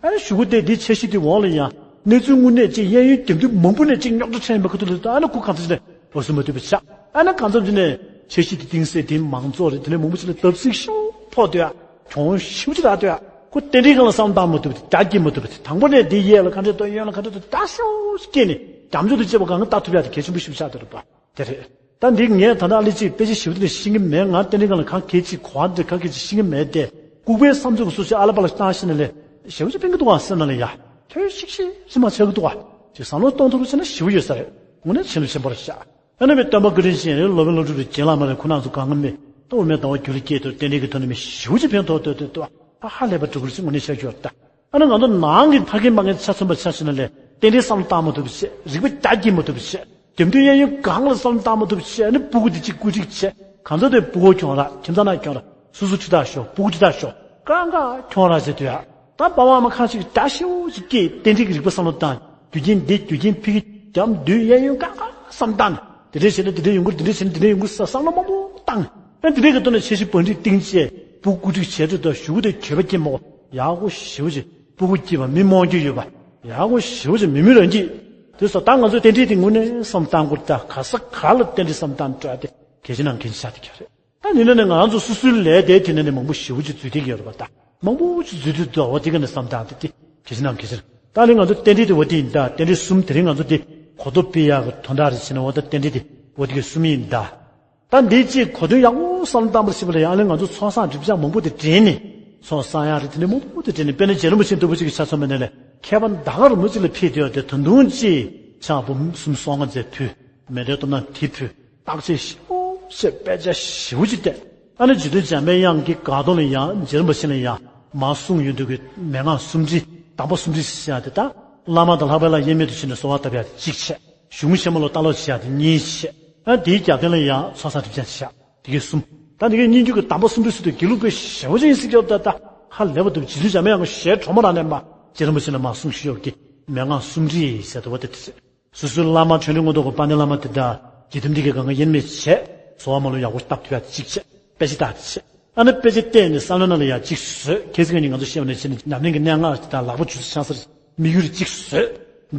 ཨ་ནི་གཞུག་གུ་དེ་འདི་འཆར་གཞི་དེ་འོག་ལ་ཡང་གནས་ཚུལ་དངོས་གནས་ཅིག་གཡས་གཡོན་རྒྱབ་མདུན་མང་པོ་ནས་ཅིག་རྙོག་དྲ་འཕྲད་ཡོད་པའི་ཁ་ཐུག་ལ་ཨ་ནི་ཁུ་གང་ཚ་ཅིག་ནས། འོ་སུ་མ་ཐུབ་པ་ཆགས། ཨ་ནི་གང་འཚམ་ཅིག་ནས་འཆར་གཞི་དེ་གཏིང་ཟབ་དེ་མང་ཚོགས་རེད། དེ་ནས་མང་པོ་ཅིག་ལ་བརྡབ་གསིག་ཤུགས་ཕོག་འདུག་ཡ། གྱོང་ཤུགས་ཅིག་རག་འདུག་ཡ། ཁོ་རྟེན་འབྲེལ་སྒང་ལ་བསམ་བཏང་མ་ཐུབ་པ་དེ་རྒྱ་སྐྱེད་མ་ཐུབ་པ་དེ་དང་པོ་ནས་དེ་གཡས་ལ་ག་འདྲ་འདུག་གཡོན་ལ་ག་འདྲ་འདུག་རྒྱ་ཤུགས་སྐྱེད་ནས་རྒྱ་མཚོ་དེ་བཅད་པ་གང་ག་བལྟ་ཐུབ་ཡ་དེ་གལ་ཆེན་པོ་ཞིག་ཆགས་འདུག་རེད་པ། དེ་རེད། ད་འདི་ངས་ད་ལྟ་ཨ་ལི་ཅིག་དཔེ་ཆ་ཞིབ་ཏུ་ནས་ཤེས་ཀྱི་མེད། ང་རྟེན་འབྲེལ་སྒང་ལ་གང་གལ་ཆེ་གོ་བ་འདྲ་ག་གལ་ཆེ་ཤེས་ཀྱི་མེད་དེ་ལྐུགས་པའི་བསམ་ཚུལ་གྱི་སོ་སོའི་ཨ་ལ་པ་ལ་བཏང་ཤེས་ནས་ལས་ཞེ་པོ་ཅིག་ཕན་གྱི་འདུག་བ་སེམས་ནང་ལ་ཡ། ཐོལ་ཤིག་ཤིག་ཤིག་མ་ཆགས་ཀྱི་འདུག་བ། ཅིག་བསམ་བློ་གཏོང་ཐུབ་པ་བྱས་ན་ཞེ་པོ་ཡོད་ས་རེད། དངོས་གནས་ཆེ་ལ་ཆེན་པོ་རེད་ཤག་ཨ་ནི་མི་སྟོན་པ་བཀའ་དྲིན་ཅན་རེད། སློབ་དཔོན་སློབ་ཕྲུག་རེད། རྗེ་བླ་མ་རེད། ཁོ་རང་ཚོ་གང་ག་མེད་ད་འོ་མེད་ད་འོ་རྒྱུད་ལ་སྐྱེས་ཐུབ་རྟེན་འབྲེལ་གྱི་ཐོག་ནས་མི་ཞེ་པོ་ཅིག་ཕན་ཐོགས་ཐོགས་ཐོགས་འདུག་བ། ཧ་ཧ་ལས་པ་འགྲོ་གི་རེད་ཅེས་དངོས་གནས་ཤར་གྱི་ཡོད་རེད་ད། ཨ་ནི་ང་ཚོ་ནང་གི་ཕ་རྒན་མ་རྒན་ཆ་མཚོན་པ་ཆ་བཞག་ན་ལས་རྟེན་འབྲེལ་བསམ་བློ་བཏང་མ་ཐུབ་པ་བྱས། རིག་པ་རྒྱ་སྐྱེད་མ་ཐུབ་པ་བྱས། དེ་འདྲའི་གཡས་གཡོན་གང་ལ་བསམ་བློ་བཏང་མ་ཐུབ་བྱས་ནས་སྤུ་གུ་དེ་གཅིག་བཀོད་སྒྲིག་བྱས། གང་ཚོད་དེ་སྤུ་གུ་ཁྱོང་ར། ཁྱིམ་ཚང་ནང་ཁྱོང་ར། སོ་སོ་ཁྲི་ཐག་ཤོག་སྤུ་གུ་ཁྲི་ཐག་ཤོག་ཀ་ཀ་ཁྱོང་ར་ཟེར་དུས་ཡ། ད་པ་ཕ་མ་ཁ་ཅིག་དགྲ་ཤེའུ་ཅིག་སྐྱེས། རྟེན་འབྲེལ་གྱི་རིག་པ་བསམ་བློ་བཏང་། རྒྱུ་རྐྱེན་འདི་རྒྱུ་རྐྱེན་ཕ་གི་རྒྱབ་མདུན་གཡས་གཡོན་ཀ་ཀ་བསམ་བཏང་། དེ་འདྲས་བྱས་ན་དེ་འདྲས་ཡོང་གི་རེད། དེ་འདྲས་བྱས་ན་དེ་འདྲས་ཡོང་གི་རེད་ཟེར་བསམ་བློ་མང་པོ་བཏང་། ཨ་དེ་འདྲས་ཀྱི་ཐོག་ནས་འཆར་གཞི་བང་སྒྲིག་བཏིང་བྱས་སྤུ་གུ་བཀོད་སྒྲིག་བྱས་དུས་ད་གཞུག་གུ་དེ་གྱོད་པ་སྐྱེས་མོ། ཡག་པོ་ཞེ་པོ་ཅིག་སྤུ་གུ་སྐྱེས་པ་མི་རྨོངས་རྒྱུ་ཡོད་པ། ཡག་པོ་ཞེ་པོ་ཅིག་མི་མི་རང་རྒྱུད། དེ་སོགས་ད་ང་ཚོའི་རྟེན་འབྲེལ་དེ་དངོས་གནས་བསམ་བཏང་དགོས། ད་ག་ས་ག་ལ་རྟེན་འབྲེལ་བསམ་བཏང་འགྲོ་ཡ་དེ་གལ་ཆེ་ནང་གལ་ཆེ་ཆགས་བསྡད་ཀྱི་རེད། ད་ཡིན་ན་ནི་ང་ཚོ་སོ་སོའི་ལས་དེ་དེ་ནས་ནི་མང་པོ་ཞེ་པོ་ཅིག་འཛུལ་བསྡད་ཀྱི་ཡོད་རེད་པ། ད་མང་པོ་ཅིག་འཛུལ་དུས་ད་འོ་དེ་ག་ནས་བསམ་བཏང་དེ་དེ་གལ་ཆེ་ནང་གལ་ཆེ་རེད། ད་ནི་ང་ཚོ་རྟེན་འབྲེལ་དེ་འོ་དེ་ཡིན། ད་རྟེན་འབྲེལ་གསུམ་དེ་རིང་ང་ཚོ་དེ་གོ་རྟོགས་སྤེལ་ཡག་གི་དོན་དག་རེད་བྱས་ན། འོ་ད་རྟེན་འབྲེལ་དེ་འོ་དེ་ག་གསུམ་ཡིན་ད། ད་འདི་གཅིག་གོ་དོན་ཡག་པོ་བསམ་བློ་བཏང་པར་བྱེད་པ་ལ་ཡང་ཨ་ནི་ང་ཚོ་ཚོགས་བསགས་སྒྲིབ་སྦྱང་མང་པོ་དེ་དྲན་ནས། ཚོགས་བསགས་ཡག་རེད་དེ་འདྲ་མང་པོ་དེ་དྲན་ནས། དཔེར་ན་རྗེ་རིན་པོ་ཆེ་ལྟ་བུ་ཅིག་གི་ཆ་མཚོན་པ་ཡིན་ན་ལས་མཁས་པ་ད་ག་རུ་མོ་ཅིག་ལ་ཕེབས་བསྡད་ཡོད་དེ། ད་དུང་ཅིག་ཕྱག་འབུམ་གསུམ་སོ་ལྔ་ཙམ་ཕུལ། མཎྜལ་གཏོར་ན་དེ་ཕུལ། བརྟག་དཔྱད་ཞིབ་པོ་བྱས། དཔེ་ཆ་ཞིབ་པོ་ཅིག་བལྟས། ཨ་ནི་རྗེ་བཙུན་འཇམ་པའི་དབྱངས་ཀྱི་དགའ་སྟོན་ལ་ཡང་རྗེ་རིན་པོ་ཆེ་ལ་ཡང་མར་གསུངས་ཡོང་དུས་ཀྱི་མན་ངག་སུམ་ཁྲི། གདམས་པ་སུམ་ཁྲི་ཟེར་ཡག་དེ་ད་བླ་མ་དང་ལྷག་པའི་ལྷ་དབྱེར་མེད་དུ་ཕྱེ་ནས་གསོལ་བ་བཏབ་ཡག་དེ་གཅིག་བྱས། གཞུང་ཆེན་མོ་ལ་ལྟ་ཀློག་བྱེད་ཡག་དེ་གཉིས་བྱས། ཨ་དེའི་རྒྱབ་རྟེན་ལ་ཡང་ཚོགས་བསགས་སྒྲིབ་སྦྱང་བྱེད་ཡག་དེ་གའི་གསུམ། ད་དེ་གའི་སྙན་བརྒྱུད་ཀྱི་གདམས་པ་སུམ་ཁྲི་ཟེར་དུས་དགེ་ལུགས་པའི་ཞེ་པོ་ཅིག་ཡིན་སྲིད་ཀྱི་ཡོད། ད་ད་ཧ་ལས་པ་འདུག་རྗེ་བཙུན་འཇམ་པའི་དབྱངས་ཀྱི་ཞལ་དྲོ་མོ་རང་ནས་མར་རྗེ་རིན་པོ་ཆེ་ནས་མར་གསུངས་བཞག་ཡོད་ཀྱི་མན་ངག་སུམ་ཁྲི་ཟེར་དུ་བ་དེ་དེ་ཟེར། སོ་སོའི་བླ་མ་འཕྲིན་ལས་མངོན་རྟོགས་ཀྱི་དཔལ་ལྡན་བླ་མ་དེ་དང་དགེ་ལྡན་འདི་གའི་གང་ག་དབྱེར་མེད་བྱས། གསོལ་བ་མ་ལུས་ཡག་པོ་བཏབ་ཐུབ་ཡག་དེ་གཅིག་བྱས། དཔེ་ཆ་བལྟས་ཏེ་བྱས། ཨ་ནི་དཔེ་ཆ་བལྟས་ནས་བསམ་བློའི་ནང་ལ་ཡང་གཅིག་བཟོས། ཁྱེད་ཚོ་གིས་ནི་ང་ཚོ་བཤད་པ་ནང་བཞིན་ཉམས་ལེན་གྱི་གནད་འགག་ཅིག་དང་ལག་པ་འཇུ་ས་འཆང་སར་དམིགས་ཡུལ་གཅིག་བཟོས།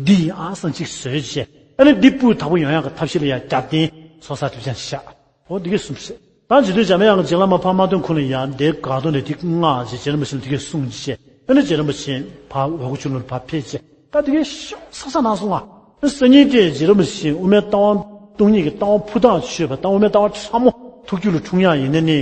འདི་ཡིན་ཨ་བསམ་གཅིག་བཟོས་བྱས། ཨ་ནི་འདི་སྤུས་དག་པོ་ཡོང་ཡག་གི་ཐབས་ཤེས་ལ་ཡང་རྒྱབ་རྟེན་ཚོགས་བསགས་སྒྲིབ་སྦྱང་བྱས། འོ་འདི་གའི་གསུམ་བྱས། ད་རྗེ་བཙུན་འཇམ་དབྱངས་ཀྱི་རྗེ་བླ་མ་ཕ་མ་སྟོན་ཁོ་ལ་ཡང་འདིའི་དགའ་སྟོན་ནས་འདི་བསྔགས་བྱས། རྗེ་རིན་པོ་ཆེ་ལ་འདི་གའི་གསུངས་བྱས། ཨ་ནི་རྗེ་རིན་པོ་ཆེ་ཕར་འོལ་ཚོད་ལུང་ཕར་ཕེབས་བྱས། ད་དེ་གའི་ཤོག་ཚ་ཚ་ནང་སོང་ང་། སང་ཉིན་དེ་རྗེ་རིན་པོ་ཆེ་དབུ་མའི་ལྟ་བ་སྟོང་ཉིད་ཀྱི་ལྟ་བ་ཕུ་ཐག་ཆོད་པ་དང་། དབུ་མའི་ལྟ་བ་ཕྲ་མོ་ཐུགས་རྒྱུད་ལ་འཁྲུངས་ཡག་ཡིན་ན་ནི།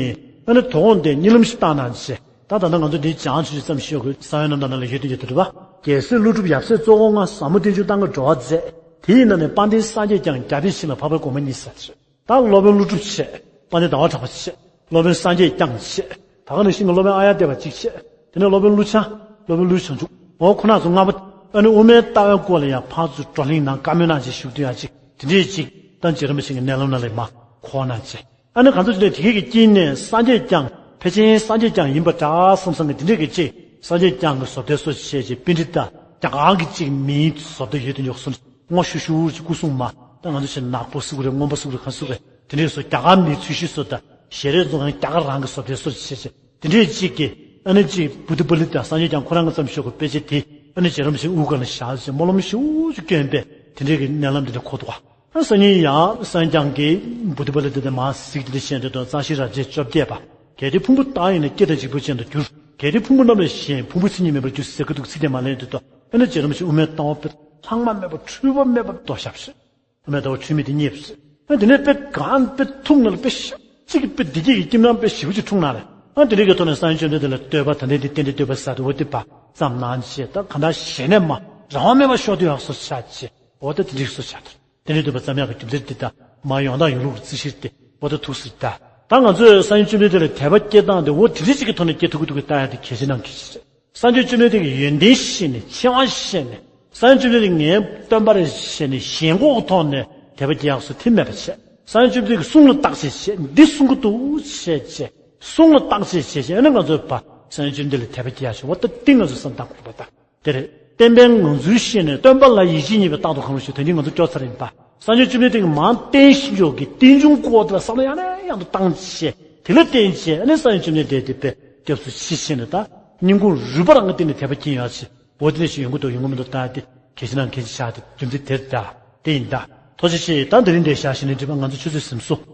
ཨ་ནི་དོ་དགོང་དེ་གཉིད་ལམ་ཞིག་བཏང་གནང་བྱས། ད་ད་ལྟ་ང་ཚོ་འདི་བྱང་ཆུབ་ཀྱི་མཚམས་ཤོག་གི་ས་བོན་རྣམ་དག་ནང་ལ་ཡོད་དེ་ཡོད་དེ་རེད་པ། རྒྱལ་སྲས་ཀླུ་སྒྲུབ་ཡབ་སྲས་གཙོ་བོ་ལྔ། ཟབ་མོ་བསྟན་བཅོས་ཏང་གི་འགྲོ་བ་མཛད། དེ་ཡི་ནང་ནས་དཔལ་ལྡན་སངས་རྒྱས་བསྐྱངས། རྒྱལ་བསྟན་བྱིན་རླབས་འཕགས་པའི་སྒོ་མོ་གཉིས་ཟེར། ད་སློབ་དཔོན་ཀླུ་སྒྲུབ་བྱས། དཔལ་ལྡན་ཟླ་བ་གྲགས་པ་བྱས། སློབ་དཔོན་སངས་རྒྱས་བསྐྱངས་བྱས། ད་ག་ནང་བཞིན་གྱི་སློབ་དཔོན་ཨཱརྱ་ཏེ་བ་གཅིག་བྱས། དེ་ནས་སློབ་དཔོན་ཀླུ་བྱང་། སློབ་དཔོན་ཀླུ་བྱང་ཆུབ། འོ་ཁོ་རྣམ་ཚོ་ལྔ་པོ། ཨ་ནི་དབུ་མའི་ལྟ་བའི་སྐོར་ལ་ཡང་ཕར་ཚུར་བགྲོ་གླེང་གནང་བཀའ་མོལ་གནང་བྱས་བཞུགས་དུས་ཡང་ཅིག་དེ་འདྲས་ཅིག་ད་རྗེ་རིན་པོ་ཆེ་གི་མནལ་ལམ་ནང་ལ་མར་འཁོར་གནང་བྱས། ཨ་ནི་གང་ཚོད་ཅིག་ནས་དེ་གའི་གི་དཀྱིལ་ནས་སངས་རྒྱས་བསྐྱངས། ཕལ་ཆེར་སངས་རྒྱས་བསྐྱངས་ཡིན་པ་འདྲ་བསམ་བསམ་གི་དེ་འདྲས་ཀྱི་ཅིག་སངས་རྒྱས་བསྐྱངས་ཀྱི་བཟོ་ལྟའི་སོ་བྱས་ཅིག་པཎྜི་ཏ་རྒྱ་གར་གྱི་ཅིག་མིའི་བཟོ་ལྟ་ཡོད་དེ་ཉོག་སོང་། སྔོ་ཤུར་ཤུར་གྱི་སྐུ་གསུང་མ། ད་ང་ཚོ་བྱས་ན་ནག་པོ་བཟོ་གི་རེད། སྔོན་པོ་བཟོ་གི་རེད། གང་བཟོ་གི་རེད། དེ་འདྲས་བཟོ། རྒྱ་གར་མིའི་ཚོས་གཞི་བཟོ། ད་ཞལ་རས་བཟོ་མཁན་རྒྱ་གར་རང་གི་བཟོ་ལྟའི་སོ་བྱས་བྱས། དེ་འདྲས་ཅིག་གི་ཨ་ནི་ཅིག་བུདྡྷ་པཱ་ལི་ཏ་སངས་རྒྱས་བསྐྱངས་ཁོ་རང་གི་བརྩམས་ཤོག་གི་དཔེ་ཆ་དེ་ཨ་ནི་རྗེ་རིན་པོ་ཆེ་དབུ་སྐར་ལ་བཞག་བྱས་སྨོན་ལམ་ཞེ་པོ་ཅིག་བསྐྱོན་པས་དེ་འདྲས་ཀྱི་མནལ་ལམ་དེ་འདྲ་འཁོར་འདུག་ག་ཨ་སང་ཉིན་ཡང་སངས་རྒྱས་བསྐྱངས་ཀྱི་བུདྡྷ་པཱ་ལི་ཏ་དེ་མར་གཟིགས་དེ་འདྲ་བཤད་འདུག་དང་། གཙང་ཞིང་རབ་བྱེད་བཅོ་བརྒྱད་པ། གལ་ཏེ་ཕུང་པོ་རྟག་ཡིན་ན། སྐྱེ་དང་འཇིག་པ་ཅན་དུ་འགྱུར། གལ་ཏེ་ཕུང་པོ་རྣམས་ལས་གཞན། ཕུང་པོའི་མཚན་ཉིད་མེད་པར་འགྱུར། ཟེར་གྱི་འདུག་ཚིག་དེ་མར་ལེན་དུས་ད་ཨ་ནི་རྗེ་རིན་པོ་ཆེ་དབུ་མའི་ལྟ་བ་དཔེ་ལྷག་མ་མེད་པ་འཁྲུལ་པ་མེད་པ་རྟོགས་བཞག་པ་རེད། དབུ་མའི་ལྟ་བ་འཁྲུལ་མེད་དེ་རྙེད་པ་རེད། ཨ་དེ་ནས་དཔེ་གང་དཔེ་ཐུགས་ནང་ལ་དཔེ་ཞེ་གཅིག་གི་དཔེ་བདེ་སྐྱིད་ཀྱི་སྐྱིད་སྣང་དཔེ་ཞེ་པོ་ཅིག་འཁྲུངས་གནང་རེད། ཨ་དེ་འདྲའི་གི་ཐོག་ནས་སངས་རྒྱས་བཅོམ་ལྡན་འདས་ལ་བསྟོད་པ་ད་ལྟའི་འདི་རྟེན་འབྲེལ་བསྟོད་པ་ཟེར་དུས་འོ་དེ་ཕར་བརྩམས་གནང་བྱས། ད་གང་ལྟར་ཞལ་ནས་མར་རང་དབང་མེད་པར་ཤོར་དུས་ཡག་བཟོ་ཆགས་བྱས། འོ་ད་དེ་འདྲའི་བཟོ་ཆགས་ཐུབ། རྟེན་འབྲེལ་བསྟོད་པ་བརྩམ་ཡག་གི་རྒྱུ་མཚན་འདི་ད་མར་ཡོང་སྟངས་ཡོང་ལུགས་ཀྱི་རྩིས་གཞིར་བལྟས། འོ་ད་ཐུགས་སུ་ཆུད། ད་ང་ཚོས་སངས་རྒྱས་བཅོམ་ལྡན་འདས་ལ་དད་པ་སྐྱེ་སྟངས་དེ་འོ་དེ་འདྲ་ཅིག་གི་ཐོག་ནས་སྐྱེ་ཐུབ་ཀྱི་འདུག་གི་ལྟ་ཡག་དེ་གལ་ཆེ་ནང་གལ་ཆེ་རེད། སངས་རྒྱས་བཅོམ་ལྡན་འདས་ཀྱི་ཡོན་ཏན་ཤེས་ནས། ཆེ་བ་ཤེས་ནས། སངས་རྒྱས་བཅོམ་ལྡན་འདས་ངའི་སྟོན་པ་རེད་ཤེས་ནས་ཞེན་ཁོག་གི་ཐོག་ནས་དད་པ་སྐྱེ་ཡག་བཟོ་དེ་མེད་པ་བྱས། སངས་རྒྱས་བཅོམ་ལྡན་འདས་ཀྱི་གསུང་ལ་བརྟག་དཔྱད་བྱས། འདི་གསུང་གི་འདུག་བྱས་བྱས། གསུང་ལ་བརྟག་དཔྱད་བྱས་བྱས། ཨ་ནི་ང་ཚོས་ཕར་སངས་རྒྱས་བཅོམ་ལྡན་འདས་ལ་དད་པ་སྐྱེ་ཡག་བྱུང་བ་ད་འདི་ང་ཚོས་བསམ་བཏང་དགོས་པ་ད། དེ་རེད། བསྟན་པའི་ངང་ཚུལ་ཤེས་ནས་སྟོན་པ་ལ་ཡིད་ཆེས་རྙེད་པའི་རྟགས་དང་གང་རུང་ཞིག་ད་གིན་ང་ཚོ་སྐྱོར་ཚར་ཡིན་པ། སངས་རྒྱས་བཅོམ་ལྡན་འདས་ཀྱིས་མར་བསྟན་ཞིང་འཇོག་གི་རྟེན་འབྱུང་སྐོར་དེ་ལ་བསམ་བློ་ཡང་ནས་ཡང་དུ་བཏང་བྱས། དེ་ལ་བརྟེན་བྱས་ཨ་ནི་སངས་རྒྱས་བཅོམ་ལྡན་འདས་དེ་དཔེ་སྐྱབས་སུ་མཆི་བྱས་ནས་ད་སྙིང་ཁུང་རུས་པ་རང་གི་སྟེང་ནས་དད་པ་སྐྱེ་ཡག་བྱས། འོ་དེ་འདྲ་ཞིག་ཡོང་གི་འདུག་ཡོང་གི་མི་འདུག་ལྟ་ཡག་དེ་གལ་ཆེ་ནང་གལ་ཆེ་ཆགས་ཏེ་རྒྱུ་མཚན་དེ་རེད་ད། དེ་ཡིན་ད། ཐུགས་རྗེ་ཆེ། ད་དེ་རིང་འདིར་ཞལ་བཞེས་ནས་འགྲིག་པ། ང་ཚོ་ཆུ་ཚོད་ཟིན་སོང་།